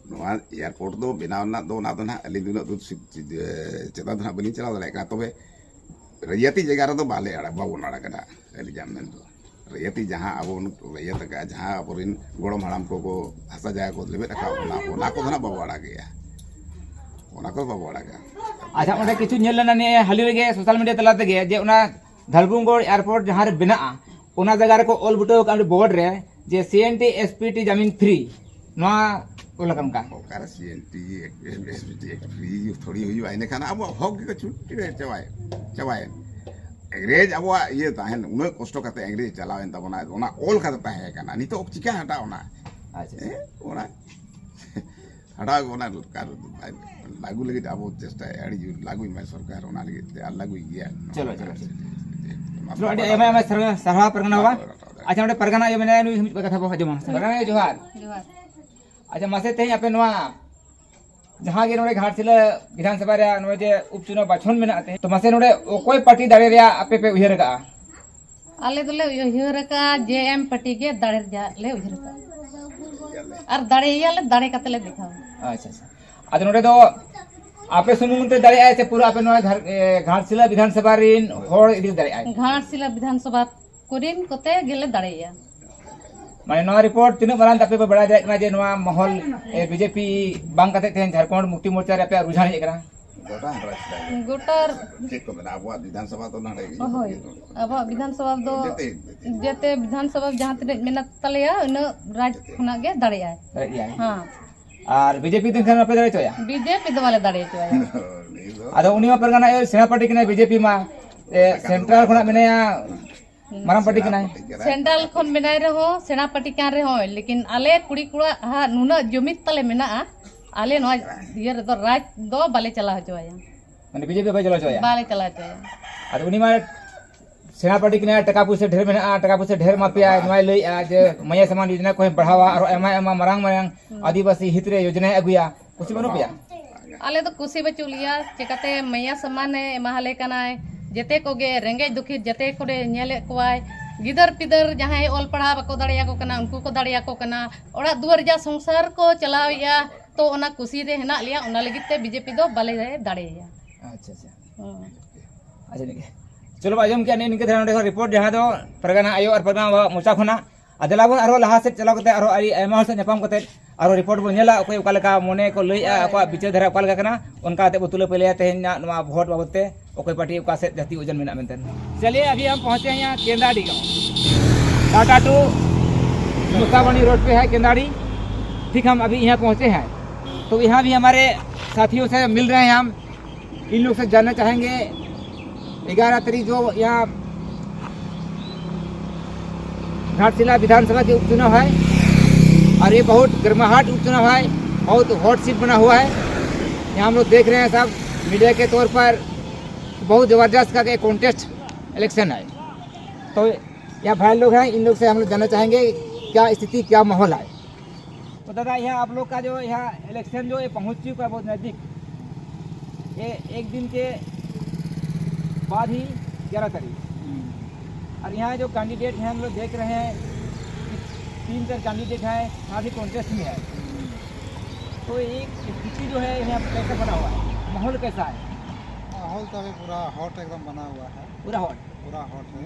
ᱱᱚᱣᱟ ᱮᱭᱟᱨᱯᱳᱨᱴ ᱫᱚ ᱵᱮᱱᱟᱣ ᱨᱮᱱᱟᱜ ᱫᱚ, ᱚᱱᱟ ᱫᱚ ᱱᱟᱦᱟᱜ ᱟᱹᱞᱤᱧ ᱫᱚ ᱩᱱᱟᱹᱜ ᱫᱚ ᱥᱤ-, ᱥᱤ-, ᱪᱮᱛᱟᱱ ᱫᱚ ᱱᱟᱦᱟᱜ ᱵᱟᱹᱞᱤᱧ ᱪᱟᱞᱟᱣ ᱫᱟᱲᱮᱭᱟᱜ ᱠᱟᱱᱟ᱾ ᱛᱚᱵᱮ ᱨᱟᱹᱭᱟᱹᱛᱤ ᱡᱟᱭᱜᱟ ᱨᱮᱫᱚ ᱵᱟᱞᱮ ᱟᱲᱟᱜ, ᱵᱟᱵᱚᱱ ᱟᱲᱟᱜᱟ ᱱᱟᱦᱟᱜ, ᱟᱹᱞᱤᱧᱟᱜ ᱢᱮᱱ ᱫᱚ᱾ ᱨᱟᱹᱭᱟᱹᱛᱤ ᱡᱟᱦᱟᱸ ᱟᱵᱚ ᱵᱚᱱ ᱨᱟᱹᱭᱟᱹᱛ ᱟᱠᱟᱫᱼᱟ, ᱡᱟᱦᱟᱸ ᱟᱵᱚᱨᱮᱱ ᱜᱚᱲᱚᱢ ᱦᱟᱲᱟᱢ ᱠᱚᱠᱚ ᱦᱟᱥᱟ ᱡᱟᱭᱜᱟ ᱠᱚ ᱞᱮᱵᱮᱫ ᱟᱠᱟᱫ, ᱚᱱᱟ, ᱚᱱᱟ ᱠᱚᱫᱚ ᱱᱟᱦᱟᱜ ᱵᱟᱵᱚ ᱟᱲᱟᱜᱮᱜᱼᱟ᱾ ᱚᱱᱟ ᱠᱚᱫᱚ ᱵᱟᱵᱚ ᱟᱲᱟᱜᱟ᱾ ᱟᱪᱪᱷᱟ, ᱚᱸᱰᱮ ᱠᱤᱪᱷᱩ ᱧᱮᱞ ᱞᱮᱱᱟ ᱱᱤᱭᱟᱹ ᱦᱟᱹᱞᱤ ᱨᱮᱜᱮ ᱥᱳᱥᱟᱞ ᱢᱤᱰᱤᱭᱟ ᱛᱟᱞᱟ ᱛᱮᱜᱮ, ᱡᱮ ᱚᱱᱟ ᱫᱷᱟᱞᱵᱷᱩᱢᱜᱚᱲ ᱮᱭᱟᱨᱯᱳᱨᱴ ᱡᱟᱦᱟᱸ ᱨᱮ ᱵᱮᱱᱟᱜᱼᱟ, ᱚᱱᱟ ᱡᱟᱭᱜᱟ ᱨᱮᱠᱚ ᱚᱞ ᱵᱩᱴᱟᱹᱣ ᱟᱠᱟᱫ ᱵᱳᱨᱰ ᱨᱮ ᱡᱮ C N T S P T ᱡᱟᱢᱤᱱ ᱯᱷᱨᱤ, ᱱᱚᱣᱟ ᱚᱞ ᱟᱠᱟᱱ ᱚᱠᱟ? ᱚᱠᱟᱨᱮ C N T S P T free ᱛᱷᱚᱲᱤ ᱦᱩᱭᱩᱜᱼᱟ? ᱤᱱᱟᱹᱠᱷᱟᱱ ᱟᱵᱚᱣᱟᱜ ᱦᱚᱠ ᱜᱮᱠᱚ ᱪᱷᱩᱴ ᱪᱟᱵᱟᱭ, ᱪᱟᱵᱟᱭᱮᱱ᱾ ᱤᱝᱨᱮᱡᱽ ᱟᱵᱚᱣᱟᱜ ᱤᱭᱟᱹ ᱛᱟᱦᱮᱱ, ᱩᱱᱟᱹᱜ ᱠᱚᱥᱴᱚ ᱠᱟᱛᱮ ᱤᱝᱨᱮᱡᱽ ᱪᱟᱞᱟᱣᱮᱱ ᱛᱟᱵᱚᱱᱟ, ᱚᱱᱟ ᱚᱞ ᱠᱟᱛᱮ ᱛᱟᱦᱮᱸ ᱠᱟᱱᱟ, ᱱᱤᱛᱚᱜ ᱪᱤᱠᱟ ᱦᱟᱴᱟᱣ ᱚᱱᱟ? ᱟᱪᱪᱷᱟ, ᱟᱪᱪᱷᱟ᱾ ᱦᱮᱸ, ᱚᱱᱟ ᱦᱟᱴᱟᱣ ᱜᱮ ᱚᱱᱟ ᱫᱚᱨᱠᱟᱨ᱾ ᱞᱟᱹᱜᱩ ᱞᱟᱹᱜᱤᱫ ᱟᱵᱚ ᱪᱮᱥᱴᱟᱭᱟ, ᱟᱹᱰᱤ ᱡᱳᱨ ᱞᱟᱹᱜᱩᱭ ᱢᱟᱭ ᱥᱚᱨᱠᱟᱨ, ᱚᱱᱟ ᱞᱟᱹᱜᱤᱫ ᱛᱮ ᱟᱨ ᱞᱟᱹᱜᱩᱭ ᱜᱮᱭᱟ᱾ ᱪᱚᱞᱚ, ᱪᱚᱞᱚ, ᱪᱚᱞᱚ᱾ ᱚᱱᱟ ᱪᱚᱞᱚ, ᱟᱹᱰᱤ ᱵᱟᱠᱚ ᱟᱭᱢᱟ, ᱟᱭᱢᱟ ᱥᱟᱨᱦᱟᱣ, ᱥᱟᱨᱦᱟᱣ ᱯᱟᱨᱜᱟᱱᱟ ᱵᱟᱵᱟ᱾ ᱵᱟᱠᱚ ᱦᱟᱴᱟᱣ ᱫᱟᱲᱮᱭᱟᱜᱼᱟ᱾ ᱟᱪᱪᱷᱟ, ᱱᱚᱰᱮ ᱯᱟᱨᱜᱟᱱᱟ ᱤᱭᱟᱹ ᱢᱮᱱᱟᱭᱟ, ᱱᱩᱭ ᱢᱤᱫ ᱵᱟᱨ ᱠᱟᱛᱷᱟ ᱵᱚ ᱟᱸᱡᱚᱢᱟ᱾ ᱯᱟᱨᱜᱟᱱᱟ ᱡᱚᱦᱟᱨ᱾ ᱡᱚᱦᱟᱨ᱾ ᱟᱪᱪᱷᱟ, ᱢᱟᱥᱮ ᱛᱮᱦᱮᱧ ᱟᱯᱮ ᱱᱚᱣᱟ ᱡᱟᱦᱟᱸ ᱜᱮ ᱱᱚᱰᱮ ᱜᱷᱟᱴᱥᱤᱞᱟᱹ ᱵᱤᱫᱷᱟᱱ ᱥᱚᱵᱷᱟ ᱨᱮᱭᱟᱜ ᱱᱚᱜᱼᱚᱭ ᱡᱮ ᱩᱯᱪᱩᱱᱟᱣ ᱵᱟᱪᱷᱚᱱ ᱢᱮᱱᱟᱜ ᱛᱮ, ᱛᱚ ᱢᱟᱥᱮ ᱱᱚᱰᱮ ᱚᱠᱚᱭ ᱯᱟᱨᱴᱤ ᱫᱟᱲᱮ ᱨᱮᱭᱟᱜ ᱟᱯᱮ ᱯᱮ ᱩᱭᱦᱟᱹᱨ ᱟᱠᱟᱜᱼᱟ? ᱟᱞᱮ ᱫᱚᱞᱮ ᱩᱭᱦᱟᱹᱨ ᱟᱠᱟᱜᱼᱟ, ᱡᱮ ᱮᱢ ᱯᱟᱨᱴᱤ ᱜᱮ ᱫᱟᱲᱮ ᱨᱮᱭᱟᱜ ᱞᱮ ᱩᱭᱦᱟᱹᱨ ᱟᱠᱟᱜᱼᱟ᱾ ᱟᱨ ᱫᱟᱲᱮᱭᱟᱞᱮ, ᱫᱟᱲᱮ ᱠᱟᱛᱮ ᱞᱮ ᱫᱮᱠᱷᱟᱣᱟ᱾ ᱟᱪᱪᱷᱟ, ᱟᱪᱪᱷᱟ᱾ ᱟᱫᱚ ᱱᱚᱰᱮ ᱫᱚ ᱟᱯᱮ ᱥᱩᱢᱩᱝ ᱛᱮ ᱫᱟᱲᱮᱭᱟᱜᱼᱟᱭ ᱥᱮ ᱯᱩᱨᱟᱹ ᱟᱯᱮ ᱱᱚᱣᱟ ᱜᱷᱟᱴ-, ᱮ, ᱜᱷᱟᱴᱥᱤᱞᱟᱹ ᱵᱤᱫᱷᱟᱱ ᱥᱚᱵᱷᱟ ᱨᱤᱱ ᱦᱚᱲ ᱤᱫᱤ ᱫᱟᱲᱮᱭᱟᱜᱼᱟᱭ? ᱜᱷᱟᱴᱥᱤᱞᱟᱹ ᱵᱤᱫᱷᱟᱱ ᱥᱚᱵᱷᱟ ᱠᱚᱨᱮᱱ ᱠᱚᱛᱮ ᱜᱮᱞᱮ ᱫᱟᱲᱮᱭᱟᱜᱼᱟ᱾ ᱢᱟᱱᱮ ᱱᱚᱣᱟ ᱨᱤᱯᱳᱨᱴ ᱛᱤᱱᱟᱹᱜ ᱢᱟᱨᱟᱝ ᱛᱮ ᱟᱯᱮ ᱯᱮ ᱵᱟᱲᱟᱭ ᱫᱟᱲᱮᱭᱟᱜ ᱠᱟᱱᱟ ᱡᱮ ᱱᱚᱣᱟ ᱢᱚᱦᱚᱞ, ᱮ, ᱵᱤᱡᱮᱯᱤ ᱵᱟᱝ ᱠᱟᱛᱮ ᱛᱮᱦᱮᱧ ᱡᱷᱟᱲᱠᱷᱚᱸᱰ ᱢᱩᱠᱛᱤ ᱢᱳᱨᱪᱟ ᱨᱮ ᱟᱯᱮᱭᱟᱜ ᱨᱩᱡᱷᱟᱱ ᱦᱮᱡ ᱟᱠᱟᱱᱟ? ᱜᱚᱴᱟ ᱦᱟᱸᱰᱨᱮᱰ ᱥᱤᱴ᱾ ᱜᱚᱴᱟ ᱪᱮᱫ ᱠᱚ ᱢᱮᱱᱟ, ᱟᱵᱚᱣᱟᱜ ᱵᱤᱫᱷᱟᱱ ᱥᱚᱵᱷᱟ ᱫᱚ ᱱᱚᱰᱮ ᱜᱮ ᱦᱳᱭ, ᱦᱩᱭᱩᱜ ᱠᱟᱱᱟ᱾ ᱟᱵᱚᱣᱟᱜ ᱵᱤᱫᱷᱟᱱ ᱥᱚᱵᱷᱟ ᱫᱚ ᱡᱮᱛᱮ, ᱡᱮᱛᱮ᱾ ᱡᱮᱛᱮ ᱵᱤᱫᱷᱟᱱ ᱥᱚᱵᱷᱟ ᱡᱟᱦᱟᱸ ᱛᱤᱱᱟᱹᱜ ᱢᱮᱱᱟᱜ ᱛᱟᱞᱮᱭᱟ, ᱩᱱᱟᱹᱜ ᱨᱟᱡᱽ ᱠᱷᱚᱱᱟᱜ ᱜᱮ ᱫᱟᱲᱮᱭᱟᱜᱼᱟᱭ᱾ ᱫᱟᱲᱮᱭᱟᱜ ᱜᱮᱭᱟᱭ᱾ ᱦᱮᱸ᱾ ᱟᱨ ᱵᱤᱡᱮᱯᱤ ᱫᱚ ᱮᱱᱠᱷᱟᱱ ᱵᱟᱯᱮ ᱫᱟᱲᱮ ᱦᱚᱪᱚᱭᱟ? ᱵᱤᱡᱮᱯᱤ ᱫᱚ ᱵᱟᱞᱮ ᱫᱟᱲᱮ ᱦᱚᱪᱚᱭᱟ᱾ ᱩᱱᱤ ᱫᱚ ᱟᱫᱚ ᱩᱱᱤ ᱢᱟ ᱯᱟᱨᱜᱟᱱᱟ ᱥᱮᱬᱟ ᱯᱟᱨᱴᱤ ᱠᱟᱱᱟᱭ, ᱵᱤᱡᱮᱯᱤ ᱢᱟ, ᱮ, ᱥᱮᱱᱴᱨᱟᱞ ᱠᱷᱚᱱᱟᱜ ᱢᱮᱱᱟᱭᱟ, ᱢᱟᱨᱟᱝ ᱯᱟᱨᱴᱤ ᱠᱟᱱᱟᱭ᱾ ᱥᱮᱱᱴᱨᱟᱞ ᱠᱷᱚᱱ ᱢᱮᱱᱟᱭ ᱨᱮᱦᱚᱸ, ᱥᱮᱬᱟ ᱯᱟᱨᱴᱤ ᱠᱟᱱ ᱨᱮᱦᱚᱸ, ᱞᱮᱠᱤᱱ ᱟᱞᱮ ᱠᱩᱲᱤ ᱠᱚᱲᱟ ᱦᱟᱸᱜ ᱱᱩᱱᱟᱹᱜ ᱡᱩᱢᱤᱫ ᱛᱟᱞᱮ ᱢᱮᱱᱟᱜᱼᱟ, ᱟᱞᱮ ᱱᱚᱣᱟ ᱤᱭᱟᱹ ᱨᱮᱫᱚ ᱨᱟᱡᱽ ᱫᱚ ᱵᱟᱞᱮ ᱪᱟᱞᱟᱣ ᱦᱚᱪᱚᱣᱟᱭᱟ᱾ ᱢᱟᱱᱮ ᱵᱤᱡᱮᱯᱤ ᱵᱟᱭ ᱪᱟᱞᱟᱣ ᱦᱚᱪᱚᱣᱟᱭᱟ? ᱵᱟᱞᱮ ᱪᱟᱞᱟᱣ ᱦᱚᱪᱚᱣᱟᱭᱟ᱾ ᱟᱫᱚ ᱩᱱᱤ ᱢᱟ ᱥᱮᱬᱟ ᱯᱟᱨᱴᱤ ᱠᱟᱱᱟᱭ, ᱴᱟᱠᱟ ᱯᱩᱭᱥᱟᱹ ᱰᱷᱮᱨ ᱢᱮᱱᱟᱜᱼᱟ, ᱴᱟᱠᱟ ᱯᱩᱭᱥᱟᱹ ᱰᱷᱮᱨ ᱮᱢᱟ ᱯᱮᱭᱟ, ᱱᱚᱣᱟᱭ ᱞᱟᱹᱭᱮᱜᱼᱟ ᱡᱮ ᱢᱟᱭᱟ ᱥᱟᱢᱟᱱ ᱭᱳᱡᱚᱱᱟ ᱠᱚᱦᱚᱸᱭ ᱵᱟᱲᱦᱟᱣᱟ, ᱟᱨᱦᱚᱸ ᱟᱭᱢᱟ ᱟᱭᱢᱟ ᱢᱟᱨᱟᱝ ᱢᱟᱨᱟᱝ ᱦᱩᱸ᱾ ᱟᱹᱫᱤᱵᱟᱹᱥᱤ ᱦᱤᱛ ᱨᱮ ᱭᱳᱡᱚᱱᱟᱭ ᱟᱹᱜᱩᱭᱟ, ᱠᱩᱥᱤ ᱵᱟᱹᱱᱩᱜ ᱯᱮᱭᱟ? ᱟᱞᱮ ᱫᱚ ᱠᱩᱥᱤ ᱵᱟᱹᱪᱩᱜ ᱞᱮᱭᱟ, ᱪᱮᱠᱟᱛᱮ ᱢᱟᱭᱟ ᱥᱟᱢᱟᱱᱮ ᱮᱢᱟᱦᱟᱞᱮ ᱠᱟᱱᱟᱭ, ᱡᱮᱛᱮ ᱠᱚᱜᱮ ᱨᱮᱸᱜᱮᱡ ᱫᱩᱠᱷᱤᱛ ᱡᱮᱛᱮ ᱠᱚᱨᱮ ᱧᱮᱞᱮᱫ ᱠᱚᱣᱟᱭ, ᱜᱤᱫᱟᱹᱨ ᱯᱤᱫᱟᱹᱨ ᱡᱟᱦᱟᱸᱭ ᱚᱞ ᱯᱟᱲᱦᱟᱣ ᱵᱟᱠᱚ ᱫᱟᱲᱮᱭᱟᱠᱚ ᱠᱟᱱᱟ, ᱩᱱᱠᱩ ᱠᱚ ᱫᱟᱲᱮᱭᱟᱠᱚ ᱠᱟᱱᱟ, ᱚᱲᱟᱜ ᱫᱩᱣᱟᱹᱨ ᱡᱟ ᱥᱚᱝᱥᱟᱨ ᱠᱚ ᱪᱟᱞᱟᱣᱮᱫᱼᱟ, ᱛᱚ ᱚᱱᱟ ᱠᱩᱥᱤ ᱨᱮ ᱦᱮᱱᱟᱜ ᱞᱮᱭᱟ, ᱚᱱᱟ ᱞᱟᱹᱜᱤᱫ ᱛᱮ ᱵᱤᱡᱮᱯᱤ ᱫᱚ ᱵᱟᱞᱮ ᱫᱟᱲᱮᱭᱟᱭᱟ᱾ ᱟᱪᱪᱷᱟ, ᱟᱪᱪᱷᱟ᱾ ᱦᱩᱸ᱾ ᱟᱪᱪᱷᱟ, ᱱᱤᱝᱠᱟᱹ᱾ ᱪᱚᱞᱚ, ᱟᱸᱡᱚᱢ ᱠᱮᱜᱼᱟ ᱱᱤᱝᱠᱟᱹ ᱫᱷᱟᱨᱟ ᱱᱚᱰᱮ ᱠᱷᱚᱱ ᱨᱤᱯᱳᱨᱴ, ᱡᱟᱦᱟᱸ ᱫᱚ ᱯᱟᱨᱜᱟᱱᱟ ᱟᱭᱳ ᱟᱨ ᱯᱟᱨᱜᱟᱱᱟ ᱵᱟᱵᱟ ᱢᱚᱪᱟ ᱠᱷᱚᱱᱟᱜ᱾ ᱟᱨ ᱫᱮᱞᱟ ᱵᱚᱱ ᱟᱨᱦᱚᱸ ᱞᱟᱦᱟ ᱥᱮᱫ ᱪᱟᱞᱟᱣ ᱠᱟᱛᱮ ᱟᱨᱦᱚᱸ ᱟᱹᱰᱤ ᱟᱭᱢᱟ ᱦᱚᱲ ᱥᱟᱶ ᱧᱟᱯᱟᱢ ᱠᱟᱛᱮ ᱟᱨᱦᱚᱸ ᱨᱤᱯᱳᱨᱴ ᱵᱚᱱ ᱧᱮᱞᱟ, ᱚᱠᱚᱭ ᱚᱠᱟ ᱞᱮᱠᱟ ᱢᱚᱱᱮ ᱠᱚ ᱞᱟᱹᱭᱮᱜᱼᱟ, ᱟᱠᱚᱣᱟᱜ ᱵᱤᱪᱟᱹᱨ ᱫᱷᱟᱨᱟ ᱚᱠᱟ ᱞᱮᱠᱟ ᱠᱟᱱᱟ, ᱚᱱᱠᱟ ᱠᱟᱛᱮ ᱵᱚ ᱛᱩᱞᱟᱹ ᱯᱟᱹᱭᱞᱟᱹᱭᱟ ᱛᱮᱦᱮᱧ ᱱᱟᱜ ᱱᱚᱣᱟ ᱵᱷᱳᱴ ᱵᱟᱵᱚᱫ ᱛᱮ, ᱚᱠᱚᱭ ᱯᱟᱨᱴᱤ ᱚᱠᱟ ᱥᱮᱫ ᱡᱟᱹᱥᱛᱤ ᱳᱡᱚᱱ ᱢᱮᱱᱟᱜ ᱢᱮᱱᱛᱮ᱾ चलिए, अभी हम पहुंचे हैं यहाँ केंदाड़ी गांव। टाटा टू मुक्तामणि रोड पे है केंदाड़ी। ठीक, हम अभी यहाँ पहुँचे हैं, तो यहाँ भी हमारे साथियों से मिल रहे हैं हम। इन लोग से जानना चाहेंगे, ग्यारह तारीख जो यहाँ घाटशिला विधानसभा के उपचुनाव है, और ये बहुत गर्माहट उपचुनाव है, बहुत हॉट सीट बना हुआ है। यहाँ हम लोग देख रहे हैं सब मीडिया के तौर पर, बहुत ज़बरदस्त का एक कॉन्टेस्ट इलेक्शन है। तो यहाँ भाई लोग हैं, इन लोग से हम लोग जानना चाहेंगे क्या स्थिति, क्या माहौल है। तो दादा, यहाँ आप लोग का जो यहाँ इलेक्शन जो ये पहुँच चुका है बहुत नज़दीक, ये एक दिन के बाद ही ग्यारह तारीख, और यहाँ जो कैंडिडेट हैं हम लोग देख रहे हैं कि तीन चार कैंडिडेट हैं, साथ ही कॉन्टेस्ट में है। तो एक स्थिति जो है यहाँ पे कैसा बना हुआ है, माहौल कैसा है? माहौल तो अभी पूरा हॉट एकदम बना हुआ है। पूरा हॉट। पूरा हॉट है।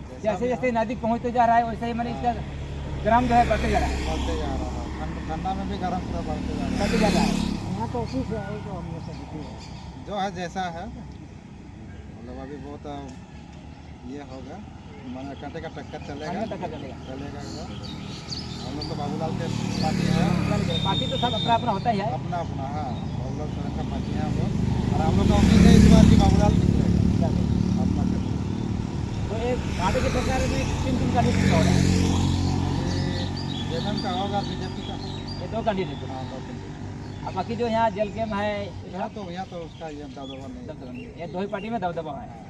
और जैसे जैसे नजदीक पहुँचते जा रहा है वैसे ही, मैंने इसका गर्म जो है बढ़ते जा रहा है। बढ़ते जा रहा है। ठंड ठंडा में भी गर्म पूरा बढ़ते जा रहा है। बढ़ते जा रहा है। यहाँ तो ऑफिस है, वो तो हम लोग का ड्यूटी है। जो है जैसा है, मतलब अभी बहुत अ, ये होगा, माने कांटे का टक्कर चलेगा। कांटे का टक्कर चलेगा। चलेगा एकदम। हम लोग तो बाबूलाल के पार्टी है। बाकी तो सब अपना अपना होता ही है। अपना अपना, हाँ, बाबूलाल सोरेन का पार्टी है हम लोग। और हम लोग का उम्मीद है इस बार की बाबूलाल जीतेगा। अपना से। तो ये पार्टी के प्रचार में किन किन का नेतृत्व हो रहा है? ये जेएमएम का होगा, बीजेपी का। ये दो कैंडिडेट हैं। हाँ, दो तीन। अब बाकी जो यहाँ जेल कैंप है, यहाँ तो यहाँ तो उसका ये दबदबा नहीं है। ये दो ही पार्टी में दबदबा है।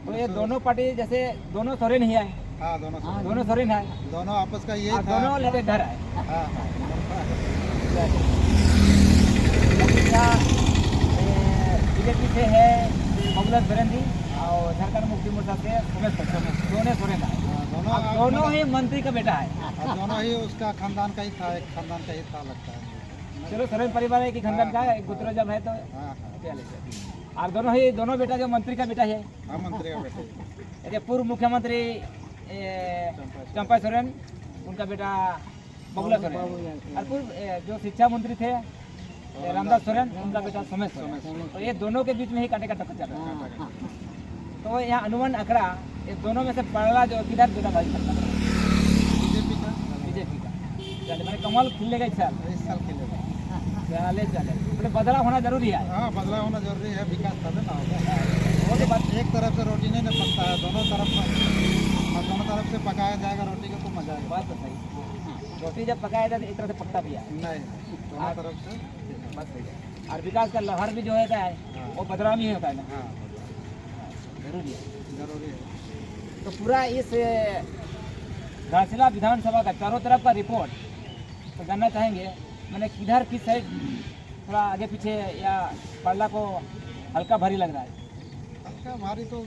तो ये दोनों पार्टी जैसे दोनों सोरेन ही है। हाँ, दोनों सोरेन। दोनों सोरेन है। दोनों आपस का यही और था। दोनों लेते धर है। हाँ, हाँ। बीजेपी से है बाबूलाल सोरेन जी और झारखंड मुक्ति मोर्चा से सोमेश सोरेन। दोनों सोरेन है। हाँ, दोनों अब दोनों ही मंत्री का बेटा है। और दोनों ही उसका खानदान का ही था, एक खानदान का ही था लगता है। चलो, सोरेन परिवार एक ही खानदान का है, एक गोत्र जब है तो हाँ, हाँ। चले। और दोनों ही, दोनों बेटा जो मंत्री का बेटा है, हाँ, मंत्री का बेटा ही। ये पूर्व मुख्यमंत्री ए, चंपा सोरेन, उनका बेटा बबुला सोरेन, और पूर्व ए, जो शिक्षा मंत्री थे ए, रामदास सोरेन, उनका बेटा सोमेश सोरेन। तो ये दोनों के बीच में ही कांटे का टक्कर चल रहा है। तो यहाँ अनुमान आंकड़ा, ये दोनों में से पड़ला जो किधर ज़्यादा भारी पड़ता है? चले, मैंने कमल खिलेगा इस साल। इस साल खिलेगा। चले, चले, मैंने बदलाव होना जरूरी है। हाँ, बदलाव होना जरूरी है, विकास तबे ना होगा। वो तो बात एक तरफ से रोटी नहीं ना पकता है, दोनों तरफ, और दोनों तरफ से पकाया जाएगा रोटी को तो मजा आएगा। बात तो सही। रोटी जब पकाया जाए तो एक तरह से पकता भी है। नहीं, दोनों तरफ से। बात सही है। और विकास का लहर भी जो होता है, हाँ। वो बदलाव ही होता है ना। हाँ। जरूरी है। जरूरी है। तो पूरा इस, ए, घासीला विधानसभा का चारों तरफ का रिपोर्ट तो जानना चाहेंगे, मैंने किधर किस साइड थोड़ा आगे पीछे या पड़ला को हल्का भारी लग रहा है? हल्का भारी तो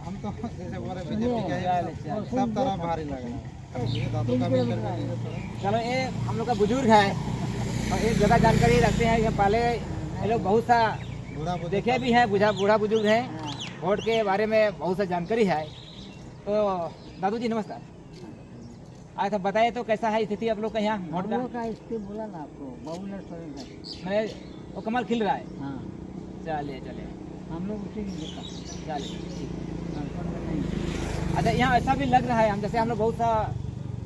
हम तो जैसे बोले बीजेपी का ही, चलो, चलो। सब तरफ भारी लग रहा है। अब ये दादू का भी इंटरव्यू लीजिए थोड़ा। चलो, ये हम लोग का बुजुर्ग है और एक जगह जानकारी रखते हैं। ये पहले ये लोग बहुत सा बूढ़ा बुजुर्ग देखे भी हैं, बुझा बूढ़ा बुजुर्ग हैं, वोट के बारे में बहुत सा जानकारी है। तो दादू जी नमस्कार। अच्छा, बताइए तो कैसा है स्थिति आप लोग का यहाँ वोट हम का? लोग का स्थिति बोला ना आपको, बाबूलाल सोरेन का। मैं, वो कमल खिल रहा है। हाँ। चलिए, चलिए। हम लोग उसे नहीं देखा। चलिए, ठीक। झारखंड में नहीं। अच्छा, यहाँ ऐसा भी लग रहा है, हम जैसे हम लोग बहुत सा,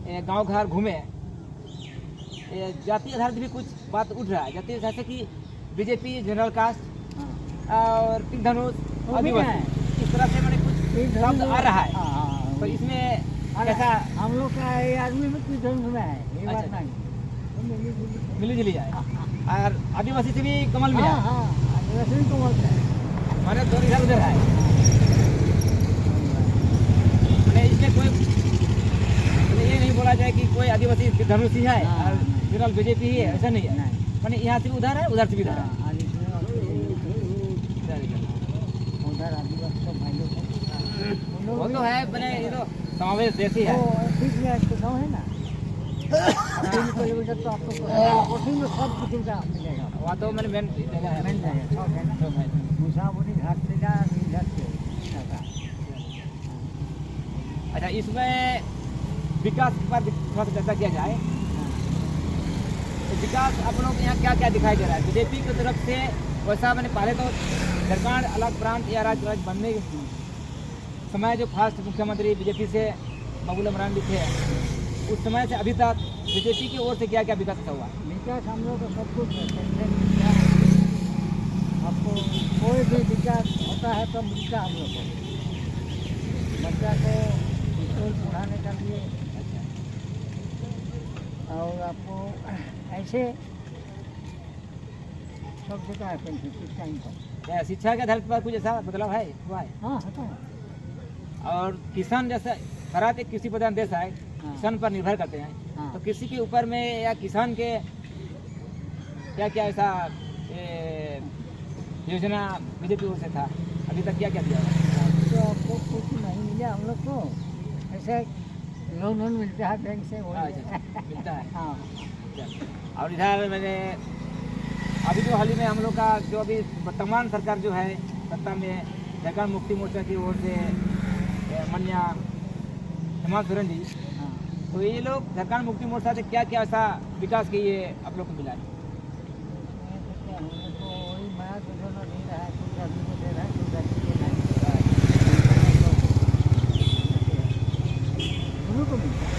ए, गांव घर घूमे, ए, जाति आधारित भी कुछ बात उठ रहा है, जाति जैसे कि बीजेपी जनरल कास्ट हाँ। और तीर धनुष वो भी आदिवासी, है। इस तरह से मैंने कुछ तीर धनुष शब्द आ रहा है। हाँ, हाँ, हाँ, तो वो इसमें अरे, कैसा? हम लोग का ये आदमी में तीर धनुष में है, ये बात अच्छा। नहीं। मिली जुली जाए। हाँ, हाँ। और आदिवासी से भी कमल में हाँ, है। हाँ, आदिवासी भी कमल में है। माने दोनों इधर उधर है। मैंने इसमें कोई, मैंने ये नहीं बोला जाए कि कोई आदिवासी धनुषी है हाँ, और नहीं। फिलहाल बीजेपी ही है, ऐसा नहीं है। नहीं। मैंने यहाँ से भी उधर है, उधर से भी उधर है। हाँ, आदिवासी और उधर आदिवासी सब भाई लोग हैं। उन लोग वो भी तो है, मैंने ये तो समावेश देश ही है। वो ठीक है, तो गाँव है ना? तीन किलोमीटर तो आपको पड़ेगा। उसी में सब कुछ का मिलेगा। वहाँ तो मैंने मेन जगह है। मेन जगह, सब है ना? सब है। मुसाफरी घाट से जा, इधर से, ऐसा। अच्छा, इसमें विकास पर थोड़ा सा चर्चा किया जाए। हाँ। तो विकास आप लोग के यहाँ क्या क्या दिखाई दे रहा है? बीजेपी की तरफ से वैसा, मैंने पहले तो झारखंड अलग प्रांत या राज्य, राज्य बनने समय जो फर्स्ट मुख्यमंत्री बीजेपी से बाबूलाल मरांडी थे, उस समय से अभी तक बीजेपी की ओर से क्या क्या विकास ऐसा हुआ? विकास हम लोग को सब कुछ है, पेंशन मिलता है। आपको कोई भी विकास होता है तो मिलता हम लोग को। बच्चा को स्कूल पढ़ाने का लिए और आपको ऐसे सब जगह है पेंशन कुछ टाइम पर। क्या शिक्षा के आधार पर कुछ ऐसा बदलाव है, हुआ है? हाँ, होता है। और किसान जैसा, भारत एक कृषि प्रधान देश है, हाँ। किसान पर निर्भर करते हैं। हाँ। तो कृषि के ऊपर में या किसान के क्या क्या ऐसा, ए, योजना बीजेपी ओर से था, अभी तक क्या क्या दिया हुआ है? तो आपको कुछ नहीं मिला हम लोग को, ऐसे लोन वोन मिलता है बैंक से, वो हाँ, है। अच्छा, मिलता है। हाँ। अच्छा। और इधर मैंने अभी जो हाल ही में हम लोग का जो अभी वर्तमान सरकार जो है सत्ता में, झारखंड मुक्ति मोर्चा की ओर से, ए, माननीय हेमंत सोरेन जी, हाँ। तो ये लोग झारखंड मुक्ति मोर्चा से क्या क्या ऐसा विकास किए आप लोग को मिला है? हम लोग को वही माया जो ना दे रहा है, कुछ अभी को दे रहा है, कुछ अभी को नहीं दे रहा है। दोनों को मिलता है।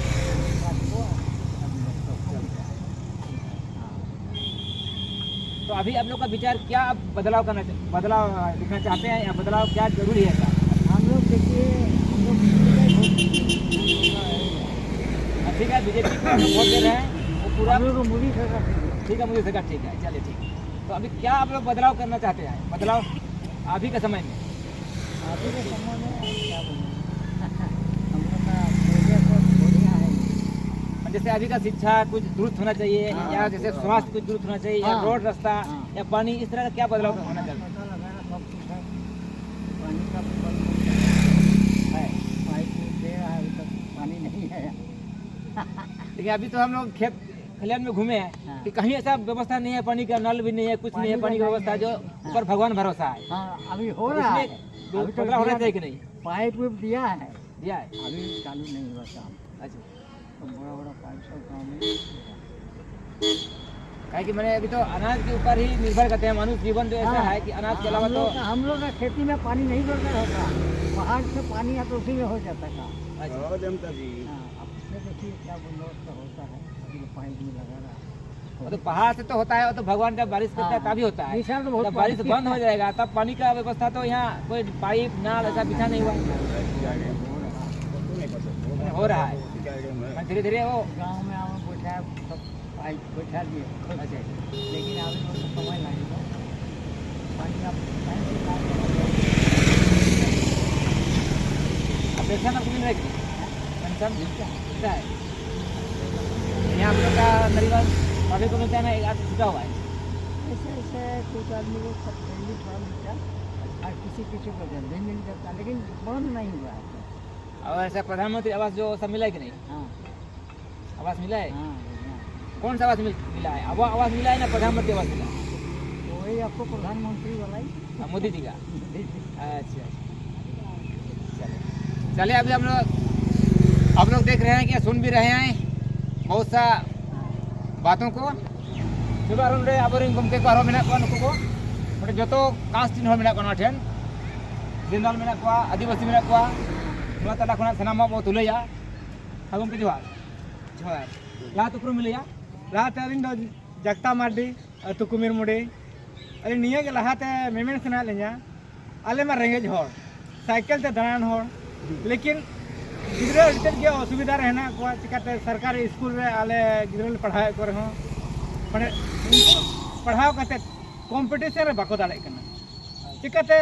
तो अभी आप लोग का विचार क्या, आप बदलाव करना चाह-, बदलाव, अ, देखना चाहते हैं या बदलाव क्या जरूरी है क्या? हम लोग देखिए, हम लोग बीजेपी का वोट दे रहे हैं। ठीक है, बीजेपी को हम लोग वोट दे रहे हैं, वो पूरा हम लोग को मोदी सरकार ठीक है। ठीक है, मोदी सरकार ठीक है, चलिए ठीक है। तो अभी क्या आप लोग बदलाव करना चाहते हैं, बदलाव अभी के समय में? अभी के समय में क्या बोलूँ? हम लोग का पहले बहुत बढ़िया है। जैसे अभी का शिक्षा कुछ दुरुस्त होना चाहिए, हाँ, या जैसे पूरा। स्वास्थ्य कुछ दुरुस्त होना चाहिए, या हाँ, रोड रास्ता, हाँ। या पानी, इस तरह का क्या बदलाव हाँ, होना चाहिए? अस्पताल वगैरह सब कुछ है। पानी का भी बंद है। पाइप दे रहा है, अभी तक पानी नहीं है। देखिए, अभी तो हम लोग खेत खलिहान में घूमे हैं हाँ। कि कहीं ऐसा व्यवस्था नहीं है, पानी का नल भी नहीं है, कुछ नहीं है, पानी का व्यवस्था जो हाँ। ऊपर भगवान भरोसा है। हाँ, अभी हो रहा है। अभी तो बदलाव होना चाहिए कि नहीं? पाइप उइप दिया है, दिया है। अभी चालू नहीं हुआ काम। अच्छा। तो बड़ा बड़ा पाइप सब काम है। काहे कि मैंने अभी तो अनाज के ऊपर ही निर्भर करते हैं, मनुष्य जीवन तो ऐसा हाँ, है कि अनाज के हाँ, अलावा हम तो लोग का, हम लोग का खेती में पानी नहीं दरकार होता, पहाड़ से पानी आता तो उसी में हो जाता काम। अच्छा। हाँ, जनता जी। हाँ, अब इसमें देखिए क्या बंदोबस्त होता है। पानी नहीं लगा रहा। वो तो पहाड़ से तो होता है, वो तो भगवान का बारिश करता है, हाँ। तभी होता है। निशान तो बहुत जब बारिश पानी बंद हो जाएगा, तब पानी का व्यवस्था तो यहाँ कोई पाइप, नल ऐसा बिछा नहीं हुआ है। हो रहा है। हाँ, धीरे धीरे वो गाँव में हम बैठा, सब पाइप बैठा दिए। अच्छा। लेकिन अभी बहुत समय लगेगा। पानी आप टाइम से ना। अब पेंशन आपको मिल रहा है कि नहीं? पेंशन मिलता है। यहाँ आप लोग का करीबन सभी को मिलता है ना, एक आध छूटा हुआ है? ऐसे, ऐसे कुछ आदमी को सब डेली थोड़ा मिलता है, और किसी किसी को जल्दी मिल जाता है, लेकिन बंद नहीं हुआ है। और ऐसा प्रधानमंत्री आवास जो सब मिला है कि नहीं? हाँ। आवास मिला है? हाँ, हाँ। कौन सा आवास मिल-, मिला है? अब आवास मिला है ना प्रधानमंत्री आवास मिला है? वही आपको प्रधानमंत्री वाला ही। हाँ, मोदी जी का। मोदी जी। अच्छा, अच्छा। चलिए, चलिए, अभी हम लोग, आप लोग देख रहे हैं कि सुन भी रहे हैं बहुत सा बातों को। ᱛᱚᱵᱮ ᱟᱨᱚ ᱱᱚᱰᱮ ᱟᱵᱚᱨᱮᱱ ᱜᱚᱢᱠᱮ ᱠᱚ ᱟᱨᱦᱚᱸ ᱢᱮᱱᱟᱜ ᱠᱚᱣᱟ, ᱱᱩᱠᱩ ᱠᱚ᱾ ᱱᱚᱰᱮ ᱡᱚᱛᱚ ᱠᱟᱥᱴ ᱨᱮᱱ ᱦᱚᱲ ᱢᱮᱱᱟᱜ ᱠᱚᱣᱟ ᱱᱚᱣᱟ ᱴᱷᱮᱱ᱾ ᱡᱮᱱᱟᱨᱮᱞ ᱢᱮᱱᱟᱜ ᱠᱚᱣᱟ, ᱟᱹᱫᱤᱵᱟᱹᱥᱤ ᱢᱮᱱᱟᱜ ᱠᱚᱣᱟ, ᱱᱚᱣᱟ ᱛᱟᱞᱟ ᱠᱷᱚᱱᱟᱜ ᱥᱟᱱᱟᱢᱟᱜ ᱵᱚ ᱛᱩᱞᱟᱹᱭᱟ᱾ ᱦᱮᱸ ᱜᱚᱢᱠᱮ, ᱡᱚᱦᱟᱨ᱾ ᱡᱚᱦᱟᱨ᱾ ᱞᱟᱦᱟᱛᱮ ᱩᱯᱨᱩᱢ ᱞᱟᱹᱭᱟ᱾ ᱞᱟᱦᱟᱛᱮ ᱟᱹᱞᱤᱧ ᱫᱚ ᱡᱟᱠᱛᱟ ᱢᱟᱨᱰᱤ, ᱟᱹᱛᱩ ᱠᱩᱢᱤᱨ ᱢᱩᱰᱤ᱾ ᱟᱹᱞᱤᱧ ᱱᱤᱭᱟᱹ ᱜᱮ ᱞᱟᱦᱟᱛᱮ ᱢᱮᱢᱮᱱ ᱥᱟᱱᱟᱭᱮᱫ ᱞᱤᱧᱟ, ᱟᱞᱮ ᱢᱟ ᱨᱮᱸᱜᱮᱡ ᱦᱚᱲ, ᱥᱟᱭᱠᱮᱞ ᱛᱮ ᱫᱟᱬᱟᱱ ᱦᱚᱲ, ᱞᱮᱠᱤᱱ ᱜᱤᱫᱽᱨᱟᱹ ᱟᱹᱰᱤ ᱛᱮᱫ ᱜᱮ ᱚᱥᱩᱵᱤᱫᱷᱟ ᱨᱮ ᱦᱮᱱᱟᱜ ᱠᱚᱣᱟ᱾ ᱪᱤᱠᱟᱹᱛᱮ ᱥᱚᱨᱠᱟᱨᱤ ᱥᱠᱩᱞ ᱨᱮ ᱟᱞᱮ ᱜᱤᱫᱽᱨᱟᱹ ᱞᱮ ᱯᱟᱲᱦᱟᱣᱮᱫ ᱠᱚ ᱨᱮᱦᱚᱸ, ᱢᱟᱱᱮ ᱩᱱᱠᱩ ᱯᱟᱲᱦᱟᱣ ᱠᱟᱛᱮ ᱠᱚᱢᱯᱤᱴᱤᱥᱚᱱ ᱨᱮ ᱵᱟᱠᱚ ᱫᱟᱲᱮᱭᱟᱜ ᱠᱟᱱᱟ᱾ ᱪᱤᱠᱟᱹᱛᱮ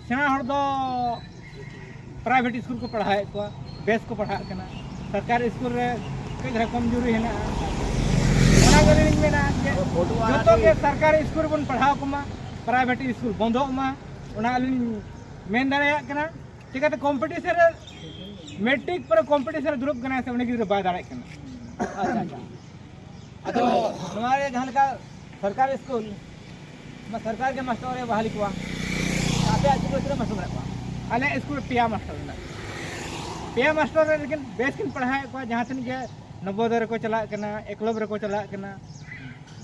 ᱥᱮᱬᱟ ᱦᱚᱲ ᱫᱚ ᱯᱨᱟᱭᱵᱷᱮᱴ ᱥᱠᱩᱞ ᱠᱚ ᱯᱟᱲᱦᱟᱣᱮᱫ ᱠᱚᱣᱟ, ᱵᱮᱥ ᱠᱚ ᱯᱟᱲᱦᱟᱜ ᱠᱟᱱᱟ, ᱥᱚᱨᱠᱟᱨᱤ ᱥᱠᱩᱞ ᱨᱮ ᱠᱟᱹᱡ ᱫᱷᱟᱨᱟ ᱠᱚᱢᱡᱩᱨᱤ ᱦᱮᱱᱟᱜᱼᱟ᱾ ᱚᱱᱟ ᱜᱮᱞᱤᱧ ᱢᱮᱱᱟ ᱡᱮ ᱡᱚᱛᱚ ᱜᱮ ᱥᱚᱨᱠᱟᱨᱤ ᱥᱠᱩᱞ ᱨᱮᱵᱚᱱ ᱯᱟᱲᱦᱟᱣ ᱠᱚᱢᱟ, ᱯᱨᱟᱭᱵᱷᱮᱴ ᱥᱠᱩᱞ ᱵᱚᱱᱫᱚᱜ ᱢᱟ, ᱚᱱᱟ ᱟᱹᱞᱤᱧ ᱢᱮᱱ ᱫᱟᱲᱮᱭᱟᱜ ᱠᱟᱱᱟ᱾ ᱪᱤᱠᱟᱹᱛᱮ ᱠᱚᱢᱯᱤᱴᱤᱥᱚᱱ ᱨᱮ, ᱢᱮᱴᱨᱤᱠ ᱯᱚᱨᱮ ᱠᱚᱢᱯᱤᱴᱤᱥᱚᱱ ᱨᱮ ᱫᱩᱲᱩᱵ ᱠᱟᱱᱟᱭ ᱥᱮ ᱩᱱᱤ ᱜᱤᱫᱽᱨᱟᱹ ᱵᱟᱭ ᱫᱟᱲᱮᱭᱟᱜ ᱠᱟᱱᱟ᱾ ᱟᱪᱪᱷᱟ, ᱟᱪᱪᱷᱟ᱾ ᱟᱫᱚ ᱱᱚᱣᱟ ᱨᱮ ᱡᱟᱦᱟᱸ ᱞᱮᱠᱟ ᱥᱚᱨᱠᱟᱨ ᱥᱠᱩᱞ, ᱱᱚᱣᱟ ᱥᱚᱨᱠᱟᱨ ᱜᱮ ᱢᱟᱥᱴᱟᱨ ᱮ ᱵᱟᱦᱟᱞᱤ ᱠᱚᱣᱟ᱾ ᱟᱯᱮ ᱟᱹᱛᱩ ᱨᱮ ᱛᱤᱱᱟᱹᱜ ᱢᱟᱥᱴᱟᱨ ᱢᱮᱱᱟᱜ ᱠᱚᱣᱟ? ᱟᱞᱮ ᱥᱠᱩᱞ ᱨᱮ ᱯᱮᱭᱟ ᱢᱟᱥᱴᱟᱨ ᱢᱮᱱᱟᱜ ᱠᱚᱣᱟ᱾ ᱯᱮᱭᱟ ᱢᱟᱥᱴᱟᱨ ᱨᱮ ᱞᱮᱠᱤᱱ ᱵᱮᱥ ᱠᱤᱱ ᱯᱟᱲᱦᱟᱣᱮᱫ ᱠᱚᱣᱟ, ᱡᱟᱦᱟᱸ ᱛᱤᱱᱟᱹᱜ ᱜᱮ ᱱᱚᱵᱳᱫᱚᱭ ᱨᱮᱠᱚ ᱪᱟᱞᱟᱜ ᱠᱟᱱᱟ, ᱮᱠᱞᱚᱵ ᱨᱮᱠᱚ ᱪᱟᱞᱟᱜ ᱠᱟᱱᱟ᱾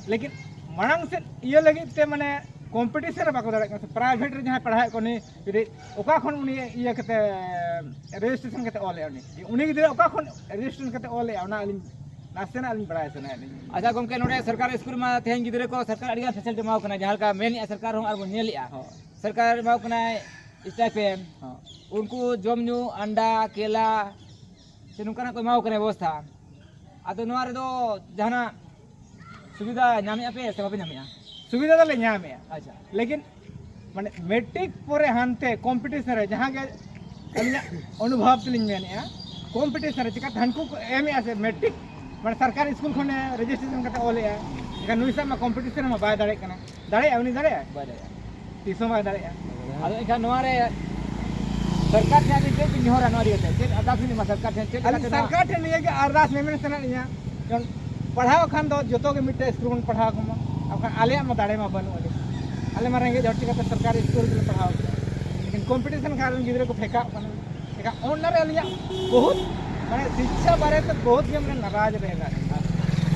ᱞᱮᱠᱤᱱ ᱢᱟᱲᱟᱝ ᱥᱮᱫ ᱤᱭᱟᱹ ᱞᱟᱹᱜᱤᱫ ᱛᱮ ᱢᱟᱱᱮ ᱠᱚᱢᱯᱤᱴᱤᱥᱚᱱ ᱨᱮ ᱵᱟᱠᱚ ᱫᱟᱲᱮᱭᱟᱜ ᱠᱟᱱᱟ᱾ ᱥᱮ ᱯᱨᱟᱭᱵᱷᱮᱴ ᱨᱮ ᱡᱟᱦᱟᱸᱭ ᱯᱟᱲᱦᱟᱣᱮᱫ ᱠᱚᱣᱟ, ᱩᱱᱤ ᱡᱩᱫᱤ ᱚᱠᱟ ᱠᱷᱚᱱ ᱩᱱᱤ ᱤᱭᱟᱹ ᱠᱟᱛᱮ ᱨᱮᱡᱤᱥᱴᱨᱮᱥᱚᱱ ᱠᱟᱛᱮ ᱚᱞᱮᱜᱼᱟ, ᱩᱱᱤ ᱩᱱᱤ ᱜᱤᱫᱽᱨᱟᱹ ᱚᱠᱟ ᱠᱷᱚᱱ ᱨᱮᱡᱤᱥᱴᱨᱮᱥᱚᱱ ᱠᱟᱛᱮ ᱚᱞᱮᱜᱼᱟ, ᱚᱱᱟ ᱟᱹᱞᱤᱧ ᱱᱟᱥᱮᱱᱟᱜ ᱞᱤᱧ ᱵᱟᱲᱟᱭ ᱥᱟᱱᱟᱭᱮᱫ ᱞᱤᱧᱟ᱾ ᱟᱪᱪᱷᱟ ᱜᱚᱢᱠᱮ, ᱱᱚᱰᱮ ᱥᱚᱨᱠᱟᱨᱤ ᱥᱠᱩᱞ ᱢᱟ ᱛᱮᱦᱮᱧ ᱜᱤᱫᱽᱨᱟᱹ ᱠᱚ ᱥᱚᱨᱠᱟᱨ ᱟᱹᱰᱤᱜᱟᱱ ᱯᱷᱮᱥᱤᱞᱤᱴᱤ ᱮᱢᱟ ᱠᱚ ᱠᱟᱱᱟ, ᱡᱟᱦᱟᱸ ᱞᱮᱠᱟ ᱢᱮᱱᱮᱫᱼᱟ ᱥᱚᱨᱠᱟᱨ ᱦᱚᱸ ᱟᱨ ᱵᱚᱱ ᱧᱮᱞᱮᱫᱼᱟ᱾ ᱦᱚᱸ᱾ ᱥᱚᱨᱠᱟᱨ ᱮᱢᱟ ᱠᱚ ᱠᱟᱱᱟᱭ ᱥᱴᱟᱭᱯᱮᱱᱰ, ᱦᱚᱸ᱾ ᱩᱱᱠᱩ ᱡᱚᱢ ᱧᱩ, ᱟᱱᱰᱟ, ᱠᱮᱞᱟ, ᱥᱮ ᱱᱚᱝᱠᱟᱱᱟᱜ ᱠᱚ ᱮᱢᱟ ᱠᱚ ᱠᱟᱱᱟ ᱵᱮᱵᱚᱥᱛᱷᱟ᱾ ᱟᱫᱚ ᱱᱚᱣᱟ ᱨᱮᱫᱚ ᱡᱟᱦᱟᱱᱟᱜ ᱥᱩᱵᱤᱫᱷᱟ ᱧᱟᱢᱮᱫᱼᱟ ᱯᱮ ᱥᱮ ᱵᱟᱯᱮ ᱧᱟᱢᱮᱫᱼᱟ? ᱥᱩᱵᱤᱫᱷᱟ ᱫᱚᱞᱮ ᱧᱟᱢᱮᱫᱼᱟ᱾ ᱟᱪᱪᱷᱟ᱾ ᱞᱮᱠᱤᱱ ᱢᱟᱱᱮ ᱢᱮᱴᱨᱤᱠ ᱯᱚᱨᱮ ᱦᱟᱱᱛᱮ ᱠᱚᱢᱯᱤᱴᱤᱥᱚᱱ ᱨᱮ ᱡᱟᱦᱟᱸ ᱜᱮ ᱟᱹᱞᱤᱧᱟᱜ ᱚᱱᱩᱵᱷᱚᱵ ᱛᱮᱞᱤᱧ ᱢᱮᱱᱮᱫᱼᱟ, ᱠᱚᱢᱯᱤᱴᱤᱥᱚᱱ ᱨᱮ ᱪᱤᱠᱟᱹᱛᱮ ᱦᱟᱱᱠᱩ ᱠᱚ ᱮᱢᱮᱫᱼᱟ ᱥᱮ ᱢᱮᱴᱨᱤᱠ, ᱢᱟᱱᱮ ᱥᱚᱨᱠᱟᱨᱤ ᱥᱠᱩᱞ ᱠᱷᱚᱱᱮ ᱨᱮᱡᱤᱥᱴᱨᱮᱥᱚᱱ ᱠᱟᱛᱮ ᱚᱞᱮᱜᱼᱟ, ᱮᱱᱠᱷᱟᱱ ᱱᱩᱭ ᱥᱟᱶ ᱢᱟ ᱠᱚᱢᱯᱤᱴᱤᱥᱚᱱ ᱨᱮᱢᱟ ᱵᱟᱭ ᱫᱟᱲᱮᱭᱟᱜ ᱠᱟᱱᱟ᱾ ᱫᱟᱲᱮᱭᱟᱜᱼᱟ, ᱩᱱᱤ ᱫᱟᱲᱮᱭᱟᱜᱼᱟ? ᱵᱟᱭ ᱫᱟᱲᱮᱭᱟᱜᱼᱟ᱾ ᱛᱤᱥ ᱦᱚᱸ ᱵᱟᱭ ᱫᱟᱲᱮᱭᱟᱜᱼᱟ᱾ ᱟᱫᱚ ᱮᱱᱠᱷᱟᱱ ᱱᱚᱣᱟ ᱨᱮ ᱥᱚᱨᱠᱟᱨ ᱴᱷᱮᱱ ᱟᱹᱵᱤᱱ ᱪᱮᱫ ᱵᱤᱱ ᱱᱮᱦᱚᱨᱟ ᱱᱚᱣᱟ ᱤᱫᱤ ᱠᱟᱛᱮ? ᱪᱮᱫ ᱟᱨᱫᱟᱥ ᱵᱤᱱ ᱮᱢᱟ ᱥᱚᱨᱠᱟᱨ ᱴᱷᱮᱱ? ᱪᱮᱫ ᱞᱮᱠᱟᱛᱮ ᱟᱹᱞᱤᱧ ᱱᱚᱣᱟ ᱥᱚᱨᱠᱟᱨ ᱴᱷᱮᱱ ᱱᱤᱭᱟᱹ ᱜᱮ ᱟᱨᱫᱟᱥ ᱢᱮᱢᱮᱱ ᱥᱟᱱᱟᱭᱮᱫ ᱞᱤᱧᱟ, ᱡᱮᱢᱚᱱ ᱯᱟᱲᱦᱟᱣ ᱠᱷᱟᱱ ᱫᱚ ᱡᱚᱛᱚ ᱜᱮ ᱢᱤᱫᱴᱮᱡ ᱥᱠᱩᱞ ᱵᱚᱱ ᱯᱟᱲᱦᱟᱣ ᱠᱚᱢᱟ, ᱵᱟᱠᱷᱟᱱ ᱟᱞᱮᱭᱟᱜ ᱢᱟ ᱫᱟᱲᱮ ᱢᱟ ᱵᱟᱹᱱᱩᱜ ᱟᱹᱱᱤᱡ᱾ ᱟᱞᱮ ᱢᱟ ᱨᱮᱸᱜᱮᱡ ᱦᱚᱲ, ᱪᱤᱠᱟᱹᱛᱮ ᱥᱚᱨᱠᱟᱨᱤ ᱥᱠᱩᱞ ᱨᱮᱞᱮ ᱯᱟᱲᱦᱟᱣ ᱠᱚᱣᱟ? ᱞᱮᱠᱤᱱ ᱠᱚᱢᱯᱤᱴᱤᱥᱚᱱ ᱠᱷᱟᱱ ᱨᱮᱱ ᱜᱤᱫᱽᱨᱟᱹ ᱠᱚ ᱯᱷᱮᱸᱠᱟᱜ ᱠᱟᱱᱟ᱾ ᱮᱱᱠᱷᱟᱱ ᱚᱱᱟ ᱨᱮ ᱟᱹᱞᱤᱧᱟᱜ ᱵᱚᱦᱩᱛ ᱢᱟᱱᱮ ᱥᱤᱪᱪᱷᱟ ᱵᱟᱨᱮ ᱛᱮ ᱵᱚᱦᱩᱛ ᱜᱮ ᱢᱟᱱᱮ ᱱᱟᱨᱟᱡᱽ ᱨᱮ ᱦᱮᱱᱟᱜ ᱞᱤᱧᱟ᱾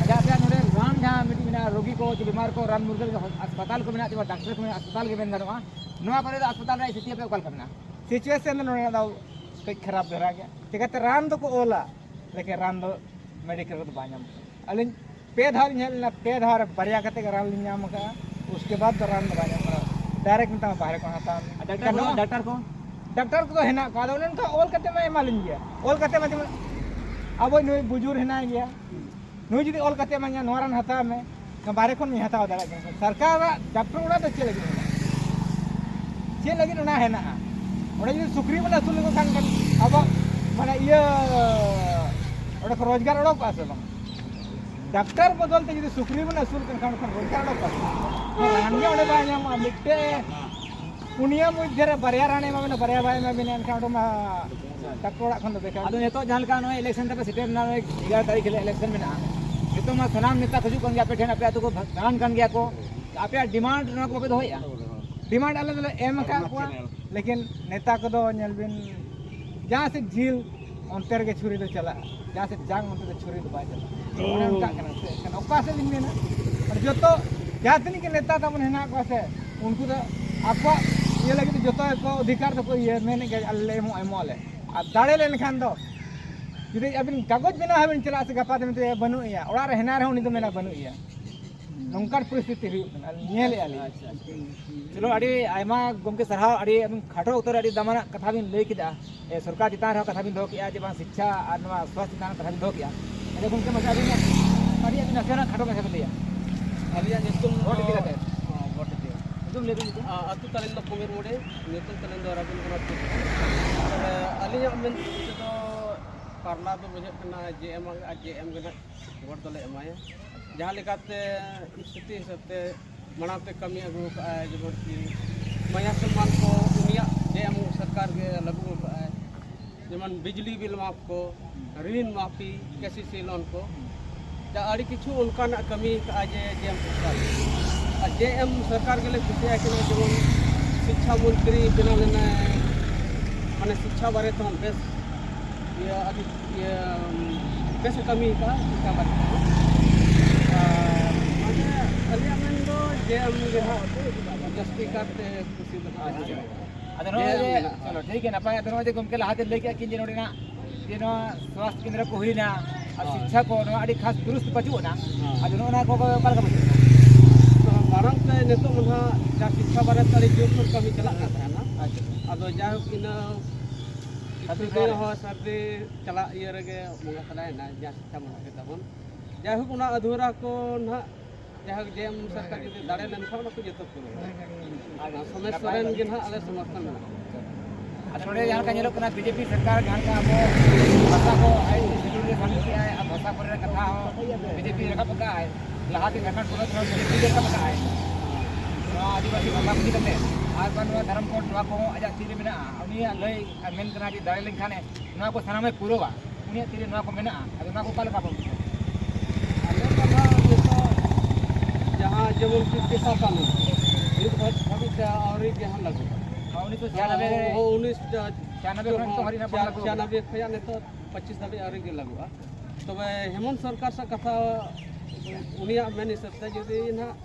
ᱟᱪᱪᱷᱟ, ᱟᱯᱮᱭᱟᱜ ᱱᱚᱰᱮ ᱨᱟᱱ ᱡᱟᱦᱟᱸ ᱢᱤᱫᱴᱤᱡ ᱢᱮᱱᱟᱜᱼᱟ, ᱨᱳᱜᱤ ᱠᱚ ᱪᱮ ᱵᱤᱢᱟᱨ ᱠᱚ ᱨᱟᱱ ᱢᱩᱨᱜᱟᱹᱱ ᱞᱟᱹᱜᱤᱫ ᱦᱚ-, ᱦᱟᱥᱯᱟᱛᱟᱞ ᱠᱚ ᱢᱮᱱᱟᱜᱼᱟ, ᱪᱮ ᱰᱟᱠᱛᱚᱨ ᱠᱚ ᱢᱮᱱᱟᱜᱼᱟ, ᱦᱟᱥᱯᱟᱛᱟᱞ ᱜᱮ ᱢᱮᱱ ᱜᱟᱱᱚᱜᱼᱟ, ᱱᱚᱣᱟ ᱠᱚᱨᱮ ᱫᱚ ᱦᱟᱥᱯᱟᱛᱟᱞ ᱨᱮᱭᱟᱜ ᱥᱛᱷᱤᱛᱤ ᱟᱯᱮ ᱚᱠᱟ ᱞᱮᱠᱟ ᱢᱮᱱᱟᱜᱼᱟ? ᱥᱤᱪᱩᱭᱮᱥᱚᱱ ᱫᱚ ᱱᱚᱰᱮ ᱫᱚ ᱠᱟᱹᱡ ᱠᱷᱟᱨᱟᱯ ᱫᱷᱟᱨᱟ ᱜᱮᱭᱟ᱾ ᱪᱤᱠᱟᱹᱛᱮ ᱨᱟᱱ ᱫᱚᱠᱚ ᱚᱞᱟ, ᱞᱮᱠᱤᱱ ᱨᱟᱱ ᱫᱚ ᱢᱮᱰᱤᱠᱮᱞ ᱨᱮᱫᱚ ᱵᱟᱭ ᱧᱟᱢᱚᱜ ᱠᱟᱱᱟ᱾ ᱟᱹᱞᱤᱧ ᱯᱮ ᱫᱷᱟᱣ ᱞᱤᱧ ᱦᱮᱡ ᱞᱮᱱᱟ, ᱯᱮ ᱫᱷᱟᱣ ᱨᱮ ᱵᱟᱨᱭᱟ ᱠᱟᱛᱮ ᱜᱮ ᱨᱟᱱ ᱞᱤᱧ ᱧᱟᱢ ᱟᱠᱟᱫᱼᱟ, ᱩᱥᱠᱮ ᱵᱟᱫ ᱫᱚ ᱨᱟᱱ ᱫᱚ ᱵᱟᱭ ᱧᱟᱢᱚᱜ ᱠᱟᱱᱟ᱾ ᱰᱟᱭᱨᱮᱠᱴ ᱢᱮᱛᱟᱢᱟ ᱵᱟᱦᱨᱮ ᱠᱷᱚᱱ ᱦᱟᱛᱟᱣ ᱢᱮ᱾ ᱟᱨ ᱰᱟᱠᱛᱟᱨ ᱠᱚ, ᱮᱱᱠᱷᱟᱱ ᱱᱚᱣᱟ ᱰᱟᱠᱛᱟᱨ ᱠᱚ? ᱰᱟᱠᱛᱟᱨ ᱠᱚᱫᱚ ᱦᱮᱱᱟᱜ ᱠᱚᱣᱟ, ᱟᱫᱚ ᱚᱱᱮ ᱚᱱᱠᱟ ᱚᱞ ᱠᱟᱛᱮ ᱢᱟ ᱮᱢᱟᱞᱤᱧ ᱜᱮᱭᱟ, ᱚᱞ ᱠᱟᱛᱮ ᱢᱟ ᱡᱮᱢᱚᱱ ᱟᱵᱚ ᱱᱩᱭ ᱵᱩᱡᱩᱨ ᱦᱮᱱᱟᱭ ᱜᱮᱭᱟ, ᱱᱩᱭ ᱡᱩᱫᱤ ᱚᱞ ᱠᱟᱛᱮ ᱮᱢᱟᱹᱧᱟ, ᱱᱚᱣᱟ ᱨᱟᱱ ᱦᱟᱛᱟᱣ ᱢᱮ, ᱵᱟᱦᱨᱮ ᱠᱷᱚᱱ ᱵᱟᱹᱧ ᱦᱟᱛᱟᱣ ᱫᱟᱲᱮᱭᱟᱜ ᱠᱟᱱᱟ᱾ ᱥᱚᱨᱠᱟᱨᱟᱜ ᱰᱟᱠᱛᱚᱨ ᱚᱲᱟᱜ ᱫᱚ ᱪᱮᱫ ᱞᱟᱹᱜᱤᱫ ᱢᱮᱱᱟᱜᱼᱟ? ᱪᱮᱫ ᱞᱟᱹᱜᱤᱫ ᱚᱱᱟ ᱦᱮᱱᱟᱜᱼᱟ? ᱚᱸᱰᱮ ᱡᱩᱫᱤ ᱥᱩᱠᱨᱤ ᱵᱚᱱ ᱟᱹᱥᱩᱞ ᱞᱮᱠᱚ ᱠᱷᱟᱱ, ᱟᱵᱚ ᱢᱟᱱᱮ ᱤᱭᱟᱹ ᱚᱸᱰᱮ ᱠᱷᱚᱱ ᱨᱳᱡᱽᱜᱟᱨ ᱚᱰᱚᱠᱚᱜᱼᱟ ᱥᱮ ᱵᱟᱝ? ᱰᱟᱠᱛᱟᱨ ᱵᱚᱫᱚᱞ ᱛᱮ ᱡᱩᱫᱤ ᱥᱩᱠᱨᱤ ᱵᱚᱱ ᱟᱹᱥᱩᱞ ᱠᱟᱱ ᱠᱷᱟᱱ, ᱚᱸᱰᱮ ᱠᱷᱚᱱ ᱨᱳᱡᱽᱜᱟᱨ ᱚᱰᱚᱠᱚᱜᱼᱟ ᱥᱮ ᱵᱟᱝ? ᱨᱟᱱ ᱜᱮ ᱚᱸᱰᱮ ᱵᱟᱭ ᱧᱟᱢᱚᱜᱼᱟ᱾ ᱢᱤᱫᱴᱮᱡ ᱯᱩᱱᱭᱟᱹ ᱢᱚᱫᱽᱫᱷᱮ ᱨᱮ ᱵᱟᱨᱭᱟ ᱨᱟᱱᱮ ᱮᱢᱟ ᱵᱤᱱᱟ, ᱵᱟᱨᱭᱟ ᱵᱟᱭ ᱮᱢᱟ ᱵᱤᱱᱟ, ᱮᱱᱠᱷᱟᱱ ᱚᱸᱰᱮ ᱢᱟ ᱰᱟᱠᱛᱚᱨ ᱚᱲᱟᱜ ᱠᱷᱚᱱ ᱫᱚ ᱵᱮᱠᱟᱨ᱾ ᱟᱫᱚ ᱱᱤᱛᱚᱜ ᱡᱟᱦᱟᱸ ᱞᱮᱠᱟ ᱱᱚᱜᱼᱚᱭ ᱤᱞᱮᱠᱥᱚᱱ ᱛᱟᱯᱮ ᱥᱮᱴᱮᱨ ᱮᱱᱟ, ᱱᱚᱜᱼᱚᱭ ᱮᱜᱟᱨᱚ ᱛᱟᱹᱨᱤᱠᱷ ᱦᱤᱞᱳᱜ ᱤᱞᱮᱠᱥᱚᱱ ᱢᱮᱱᱟᱜᱼᱟ, ᱱᱤᱛᱚᱜ ᱢᱟ ᱥᱟᱱᱟᱢ ᱱᱮᱛᱟ ᱠᱚ ᱦᱤᱡᱩᱜ ᱠᱟᱱ ᱜᱮᱭᱟ, ᱟᱯᱮ ᱴᱷᱮᱱ, ᱟᱯᱮ ᱟᱹᱛᱩ ᱠᱚ ᱫᱟᱬᱟᱱ ᱠᱟᱱ ᱜᱮᱭᱟ ᱠᱚ, ᱟᱯᱮᱭᱟᱜ ᱰᱤᱢᱟᱱᱰ ᱱᱚᱣᱟ ᱠᱚ ᱵᱟᱯᱮ ᱫᱚᱦᱚᱭᱮᱫᱼᱟ? ᱰᱤᱢᱟᱱᱰ ᱟᱞᱮ ᱫᱚᱞᱮ ᱮᱢ ᱟᱠᱟᱫ ᱠᱚᱣᱟ, ᱞᱮᱠᱤᱱ ᱱᱮᱛᱟ ᱠᱚᱫᱚ ᱧᱮᱞ ᱵᱤᱱ, ᱡᱟᱦᱟᱸ ᱥᱮᱫ ᱡᱤᱞ ᱚᱱᱛᱮ ᱨᱮᱜᱮ ᱪᱷᱩᱨᱤ ᱫᱚ ᱪᱟᱞᱟᱜᱼᱟ, ᱡᱟᱦᱟᱸ ᱥᱮᱫ ᱡᱟᱝ ᱚᱱᱛᱮ ᱫᱚ ᱪᱷᱩᱨᱤ ᱫᱚ ᱵᱟᱭ ᱪᱟᱞᱟᱜᱼᱟ᱾ ᱚᱱᱮ ᱚᱱᱠᱟᱜ ᱠᱟᱱᱟ ᱥᱮ᱾ ᱮᱱᱠᱷᱟᱱ ᱚᱠᱟ ᱥᱮᱫ ᱞᱤᱧ ᱢᱮᱱᱟ, ᱢᱟᱱᱮ ᱡᱚᱛᱚ ᱡᱟᱦᱟᱸ ᱛᱤᱱᱟᱹᱜ ᱜᱮ ᱱᱮᱛᱟ ᱛᱟᱵᱚᱱ ᱦᱮᱱᱟᱜ ᱠᱚᱣᱟ ᱥᱮ, ᱩᱱᱠᱩ ᱫᱚ ᱟᱠᱚᱣᱟᱜ ᱤᱭᱟᱹ ᱞᱟᱹᱜᱤᱫ ᱫᱚ ᱡᱚᱛᱚ ᱜᱮᱠᱚ ᱚᱫᱷᱤᱠᱟᱨ ᱫᱚᱠᱚ ᱤᱭᱟᱹ ᱢᱮᱱᱮᱫ ᱜᱮᱭᱟ, ᱟᱞᱮ ᱞᱮ ᱮᱢᱚᱜᱼᱟ, ᱮᱢᱚᱜ ᱟᱞᱮ᱾ ᱟᱨ ᱫᱟᱲᱮ ᱞᱮᱱᱠᱷᱟᱱ ᱫᱚ ᱡᱩᱫᱤ ᱟᱹᱵᱤᱱ ᱠᱟᱜᱚᱡᱽ ᱵᱮᱱᱟᱣ ᱦᱚᱸᱵᱤᱱ ᱪᱟᱞᱟᱜᱼᱟ ᱥᱮ ᱜᱟᱯᱟ ᱫᱤᱱ ᱛᱮ ᱵᱟᱹᱱᱩᱜ ᱮᱭᱟ, ᱚᱲᱟᱜ ᱨᱮ ᱦᱮᱱᱟᱭ ᱨᱮᱦᱚᱸ ᱩᱱᱤ ᱫᱚ ᱢᱮᱱᱟ ᱵᱟᱹᱱᱩᱜ ᱮᱭᱟ᱾ ᱱᱚᱝᱠᱟᱱ ᱯᱚᱨᱤᱥᱛᱷᱤᱛᱤ ᱦᱩᱭᱩᱜ ᱠᱟᱱᱟ, ᱧᱮᱞᱮᱫᱼᱟ ᱞᱤᱧ᱾ ᱟᱪᱪᱷᱟ, ᱟᱪᱪᱷᱟ᱾ ᱪᱚᱞᱚ, ᱟᱹᱰᱤ ᱟᱭᱢᱟ ᱜᱚᱢᱠᱮ ᱥᱟᱨᱦᱟᱣ, ᱟᱹᱰᱤ ᱟᱹᱵᱤᱱ ᱠᱷᱟᱴᱚ ᱩᱛᱟᱹᱨ ᱟᱹᱰᱤ ᱫᱟᱢᱟᱱᱟᱜ ᱠᱟᱛᱷᱟ ᱵᱤᱱ ᱞᱟᱹᱭ ᱠᱮᱫᱟ᱾ ᱮ, ᱥᱚᱨᱠᱟᱨ ᱪᱮᱛᱟᱱ ᱨᱮᱦᱚᱸ ᱠᱟᱛᱷᱟ ᱵᱤᱱ ᱫᱚᱦᱚ ᱠᱮᱫᱼᱟ ᱡᱮ ᱵᱟᱝ ᱥᱤᱪᱪᱷᱟ ᱟᱨ ᱱᱚᱣᱟ ᱥᱣᱟᱥᱛᱷ ᱪᱮᱛᱟᱱ ᱨᱮ ᱠᱟᱛᱷᱟ ᱵᱤᱱ ᱫᱚᱦᱚ ᱠᱮᱫᱼᱟ᱾ ᱟᱪᱪᱷᱟ ᱜᱚᱢᱠᱮ, ᱢᱟᱥᱮ ᱟᱹᱵᱤᱱᱟᱜ ᱟᱹᱰᱤ ᱟᱹᱵᱤᱱ ᱱᱟᱥᱮᱱᱟᱜ ᱠᱷᱟᱴᱚ ᱢᱟᱪᱷᱟ ᱵᱤᱱ ᱞᱟᱹᱭᱟ᱾ ᱟᱹᱞᱤᱧᱟᱜ ᱧᱩᱛᱩᱢ ᱵᱷᱳᱴ ᱤᱫᱤ ᱫᱚ, ᱠᱟᱛᱮ᱾ ᱦᱚᱸ, ᱵᱷᱳᱴ ᱤᱫᱤ᱾ ᱧᱩᱛᱩᱢ ᱞᱟᱹᱭ ᱵᱤᱱ ᱧᱩᱛᱩᱢ᱾ ᱟ, ᱟᱹᱛᱩ ᱛᱟᱹᱞᱤᱧ ᱫᱚ ᱠᱩᱢᱤᱨ ᱢᱩᱲᱤ, ᱧᱩᱛᱩᱢ ᱛᱟᱹᱞᱤᱧ ᱫᱚ ᱨᱚᱵᱤᱱᱫᱨᱚᱱᱟᱛᱷ ᱴᱩᱰᱩ᱾ ᱛᱚᱵᱮ ᱟᱹᱞᱤᱧᱟᱜ ᱢᱮᱱ ᱛᱮᱫᱚ ᱯᱟᱨᱞᱟ ᱫᱚ ᱵᱩᱡᱷᱟᱹᱜ ᱠᱟᱱᱟ ᱡᱮ ᱮᱢ ᱟᱨ ᱡᱮ ᱮᱢ ᱜᱮ ᱱᱟᱦᱟᱜ ᱵᱷᱳᱴ ᱫᱚᱞᱮ ᱮᱢᱟᱭᱟ᱾ ᱡᱟᱦᱟᱸ ᱞᱮᱠᱟᱛᱮ ᱥᱛᱷᱤᱛᱤ ᱦᱤᱥᱟᱹᱵ ᱛᱮ ᱢᱟᱲᱟᱝ ᱛᱮ ᱠᱟᱹᱢᱤ ᱟᱹᱜᱩ ᱟᱠᱟᱫᱼᱟᱭ, ᱡᱮᱢᱚᱱ ᱠᱤ ᱢᱟᱭᱟ ᱥᱚᱱᱢᱟᱱ ᱠᱚ ᱩᱱᱤᱭᱟᱜ ᱡᱮ ᱮᱢ ᱥᱚᱨᱠᱟᱨ ᱜᱮ ᱞᱟᱹᱜᱩ ᱟᱠᱟᱫᱼᱟᱭ, ᱡᱮᱢᱚᱱ ᱵᱤᱡᱽᱞᱤ ᱵᱤᱞ ᱢᱟᱯ ᱠᱚ, ᱨᱤᱱ ᱢᱟᱯᱤ, ᱠᱮ ᱥᱤ ᱥᱤ ᱞᱳᱱ ᱠᱚ, ᱡᱟ ᱟᱹᱰᱤ ᱠᱤᱪᱷᱩ ᱚᱱᱠᱟᱱᱟᱜ ᱠᱟᱹᱢᱤ ᱟᱠᱟᱫᱼᱟᱭ ᱡᱮ ᱡᱮ ᱮᱢ ᱥᱚᱨᱠᱟᱨ᱾ ᱟᱨ ᱡᱮ ᱮᱢ ᱥᱚᱨᱠᱟᱨ ᱜᱮᱞᱮ ᱠᱩᱥᱤᱭᱟᱭ ᱠᱟᱱᱟ, ᱡᱮᱢᱚᱱ ᱥᱤᱪᱪᱷᱟ ᱢᱚᱱᱛᱨᱤ ᱵᱮᱱᱟᱣ ᱞᱮᱱᱟᱭ, ᱢᱟᱱᱮ ᱥᱤᱪᱪᱷᱟ ᱵᱟᱨᱮ ᱛᱮᱦᱚᱸ ᱵᱮᱥ ᱤᱭᱟᱹ ᱟᱹᱰᱤ ᱤᱭᱟᱹ ᱵᱮᱥ ᱮ ᱠᱟᱹᱢᱤ ᱟᱠᱟᱫᱼᱟ ᱥᱤᱪᱪᱷᱟ ᱵᱟᱨᱮ ᱛᱮᱦᱚᱸ᱾ ᱟᱨ ᱢᱟᱱᱮ ᱟᱹᱞᱤᱧᱟᱜ ᱢᱮᱱ ᱫᱚ ᱡᱮ ᱮᱢ ᱜᱮ ᱦᱟᱸᱜ ᱡᱟᱹᱥᱛᱤ ᱠᱟᱨᱛᱮ ᱠᱩᱥᱤ ᱫᱚ ᱦᱟᱸᱜ᱾ ᱟᱫᱚ ᱱᱚᱜᱼᱚᱭ ᱡᱮ, ᱪᱚᱞᱚ, ᱴᱷᱤᱠ ᱜᱮᱭᱟ, ᱱᱟᱯᱟᱭ᱾ ᱟᱫᱚ ᱱᱚᱜᱼᱚᱭ ᱡᱮ ᱜᱚᱢᱠᱮ ᱞᱟᱦᱟᱛᱮ ᱞᱟᱹᱭ ᱠᱮᱫᱼᱟ ᱠᱤᱱ ᱡᱮ ᱱᱚᱰᱮᱱᱟᱜ ᱡᱮ ᱱᱚᱣᱟ ᱥᱣᱟᱥᱛᱷ ᱠᱮᱱᱫᱨᱚ ᱠᱚ ᱦᱩᱭᱱᱟ ᱟᱨ ᱦᱳᱭ᱾ ᱥᱤᱪᱪᱷᱟ ᱠᱚ, ᱱᱚᱣᱟ ᱟᱹᱰᱤ ᱠᱷᱟᱥ ᱫᱩᱨᱩᱥᱛ ᱵᱟᱹᱪᱩᱜ ᱟᱱᱟ᱾ ᱦᱳᱭ᱾ ᱟᱫᱚ ᱱᱚᱜᱼᱚ ᱱᱚᱣᱟ ᱠᱚ ᱚᱠᱟ ᱞᱮᱠᱟ ᱵᱩᱡᱷᱟᱹᱜ ᱠᱟᱱᱟ? ᱛᱚ, ᱢᱟᱲᱟᱝ ᱛᱮ ᱱᱤᱛᱚᱜ ᱢᱟ ᱱᱟᱦᱟᱜ ᱡᱟ ᱥᱤᱪᱪᱷᱟ ᱵᱟᱨᱮ ᱛᱮ ᱟᱹᱰᱤ ᱡᱳᱨ ᱥᱳᱨ ᱠᱟᱹᱢᱤ ᱪᱟᱞᱟᱜ ᱠᱟᱱ ᱛᱟᱦᱮᱱᱟ᱾ ᱟᱪᱪᱷᱟ᱾ ᱟᱫᱚ ᱡᱟᱭᱦᱳᱠ, ᱤᱱᱟᱹ ᱥᱟᱹᱨᱫᱤ ᱠᱤᱪᱷᱩ ᱫᱤᱱ ᱨᱮ᱾ ᱦᱚᱸ ᱥᱟᱹᱨᱫᱤ ᱪᱟᱞᱟᱜ ᱤᱭᱟᱹ ᱨᱮᱜᱮ ᱵᱚᱸᱜᱟ ᱛᱟᱞᱟᱭᱮᱱᱟ, ᱡᱟ ᱥᱤᱪᱪᱷᱟ ᱢᱚᱱᱛᱨᱤ ᱛᱟᱵᱚᱱ᱾ ᱡᱟᱭᱦᱳᱠ, ᱚᱱᱟ ᱟᱫᱷᱩᱨᱟ ᱠᱚ ᱱᱟᱦᱟᱜ ᱡᱟᱦᱟᱸ ᱡᱮ ᱮᱢ ᱥᱚᱨᱠᱟᱨ ᱡᱩᱫᱤ ᱫᱟᱲᱮ ᱞᱮᱱᱠᱷᱟᱱ ᱚᱱᱟ ᱠᱚ ᱡᱚᱛᱚ ᱯᱩᱨᱟᱹᱣ᱾ ᱟᱨ ᱥᱚᱢᱮᱥ ᱥᱚᱨᱮᱱ ᱜᱮ ᱱᱟᱦᱟᱜ ᱟᱞᱮ ᱥᱚᱢᱚᱨᱛᱷᱚᱱ ᱢᱮᱱᱟᱜᱼᱟ᱾ ᱟᱫᱚ ᱱᱚᱰᱮ ᱡᱟᱦᱟᱸ ᱞᱮᱠᱟ ᱧᱮᱞᱚᱜ ᱠᱟᱱᱟ, ᱵᱤᱡᱮᱯᱤ ᱥᱚᱨᱠᱟᱨ ᱡᱟᱦᱟᱸ ᱞᱮᱠᱟ ᱟᱵᱚ ᱵᱷᱟᱥᱟ ᱠᱚ ᱟᱭ ᱥᱤᱰᱩᱞ ᱨᱮ ᱥᱟᱢᱤᱞ ᱠᱮᱜᱼᱟᱭ ᱟᱨ ᱵᱷᱟᱥᱟ ᱠᱚᱨᱮᱱᱟᱜ ᱠᱟᱛᱷᱟ ᱦᱚᱸ ᱵᱤᱡᱮᱯᱤ ᱨᱟᱠᱟᱵ ᱟᱠᱟᱫᱼᱟᱭ᱾ ᱞᱟᱦᱟᱛᱮ ᱡᱷᱟᱲᱠᱷᱚᱸᱰ ᱯᱚᱱᱚᱛ ᱨᱮᱦᱚᱸ ᱵᱤᱡᱮᱯᱤ ᱨᱟᱠᱟᱵ ᱟᱠᱟᱫᱼᱟᱭ ᱱᱚᱣᱟ ᱟᱹᱫᱤᱵᱟᱹᱥᱤ ᱵᱷᱟᱥᱟ ᱤᱫᱤ ᱠᱟᱛᱮ᱾ ᱟᱨ ᱵᱟᱝ ᱱᱚᱣᱟ ᱫᱷᱚᱨᱚᱢ ᱠᱳᱰ, ᱱᱚᱣᱟ ᱠᱚᱦᱚᱸ ᱟᱡᱟᱜ ᱛᱤ ᱨᱮ ᱢᱮᱱᱟᱜᱼᱟ᱾ ᱩᱱᱤᱭᱟᱜ ᱞᱟᱹᱭ ᱟᱨ ᱢᱮᱱ ᱠᱟᱱᱟ ᱡᱮ ᱫᱟᱲᱮ ᱞᱮᱱᱠᱷᱟᱱᱮ ᱱᱚᱣᱟ ᱠᱚ ᱥᱟᱱᱟᱢᱮ ᱯᱩᱨᱟᱹᱣᱟ᱾ ᱩᱱᱤᱭᱟᱜ ᱛᱤᱨᱮ ᱱᱚᱣᱟ ᱠᱚ ᱢᱮᱱᱟᱜᱼᱟ, ᱟᱫᱚ ᱱᱚᱣᱟ ᱠᱚ ᱚᱠᱟ ᱞᱮᱠᱟ ᱵᱚᱱ ᱵᱩᱡᱷᱟᱹᱣᱟ? ᱟᱞᱮ ᱫᱚ ᱱᱟᱦᱟᱜ ᱱᱤᱛᱚᱜ ᱡᱟᱦᱟᱸ ᱡᱮᱢᱚᱱ ᱠᱤ ᱯᱮᱥᱟ ᱠᱟᱹᱢᱤ, ᱱᱤᱛ ᱫᱷᱟᱹᱵᱤᱡ ᱛᱮ ᱟᱹᱣᱨᱤ ᱜᱮ ᱦᱟᱸᱜ ᱞᱟᱹᱜᱩᱜᱼᱟ᱾ ᱦᱚᱸ, ᱩᱱᱤᱥᱥᱚ ᱪᱷᱤᱭᱟᱱᱚᱵᱵᱳᱭ ᱦᱚᱸ, ᱩᱱᱤᱥ ᱪᱷᱤᱭᱟᱱᱚᱵᱵᱳᱭ ᱠᱷᱚᱱ ᱱᱤᱛᱚᱜ ᱦᱟᱹᱨᱤᱡ ᱱᱟᱜ ᱵᱟᱝ ᱞᱟᱹᱜᱩ ᱟᱠᱟᱱᱟ᱾ ᱪᱷᱤᱭᱟᱱᱚᱵᱵᱳᱭ ᱠᱷᱚᱱᱟᱜ ᱱᱤᱛᱚᱜ ᱯᱚᱸᱪᱤᱥ ᱫᱷᱟᱹᱵᱤᱡ ᱟᱹᱣᱨᱤ ᱜᱮ ᱞᱟᱹᱜᱩᱜᱼᱟ᱾ ᱛᱚᱵᱮ ᱦᱮᱢᱚᱱᱛ ᱥᱚᱨᱠᱟᱨ ᱥᱟᱶ ᱠᱟᱛᱷᱟ, ᱩᱱᱤᱭᱟᱜ ᱢᱮᱱ ᱦᱤᱥᱟᱹᱵ ᱛᱮ ᱡᱩᱫᱤ ᱱᱟᱦᱟᱜ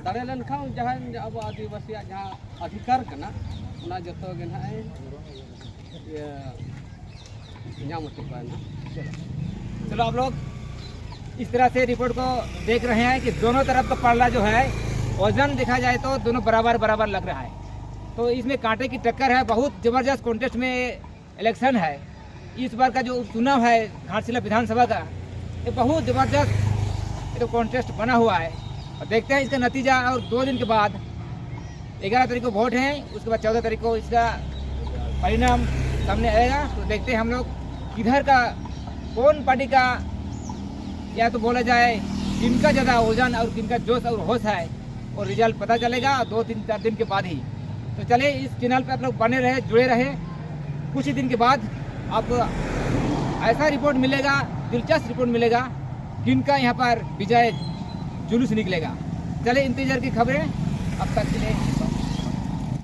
ᱫᱟᱲᱮ ᱞᱮᱱᱠᱷᱟᱱ ᱡᱟᱦᱟᱸᱭ ᱟᱵᱚ ᱟᱹᱫᱤᱵᱟᱹᱥᱤᱭᱟᱜ ᱡᱟᱦᱟᱸ ᱚᱫᱷᱤᱠᱟᱨ ᱠᱟᱱᱟ, ᱚᱱᱟ ᱡᱚᱛᱚ ᱜᱮ ᱱᱟᱦᱟᱜ ᱮ, ᱤᱭᱟᱹ, ᱧᱟᱢ ᱦᱚᱪᱚ ᱠᱚᱣᱟ ᱱᱟᱜ᱾ चलो, आप लोग इस तरह से रिपोर्ट को देख रहे हैं कि दोनों तरफ का पलड़ा जो है, वजन देखा जाए तो दोनों बराबर बराबर लग रहा है। तो इसमें कांटे की टक्कर है, बहुत ज़बरदस्त कॉन्टेस्ट में इलेक्शन है। इस बार का जो उपचुनाव है घाटशिला विधानसभा का, ये बहुत ज़बरदस्त एक कॉन्टेस्ट बना हुआ है। और देखते हैं इसका नतीजा। और दो दिन के बाद, ग्यारह तारीख को वोट है, उसके बाद चौदह तारीख को इसका परिणाम सामने आएगा। तो देखते हैं हम लोग किधर का, कौन पार्टी का, या तो बोला जाए किनका ज़्यादा वजन और किनका जोश और होश है, और रिजल्ट पता चलेगा दो तीन चार दिन के बाद ही। तो चलिए, इस चैनल पे आप लोग बने रहे, जुड़े रहे। कुछ ही दिन के बाद आपको ऐसा रिपोर्ट मिलेगा, दिलचस्प रिपोर्ट मिलेगा, किनका यहाँ पर विजय जुलूस निकलेगा। चलिए, इंतजार की खबरें, अब तक के लिए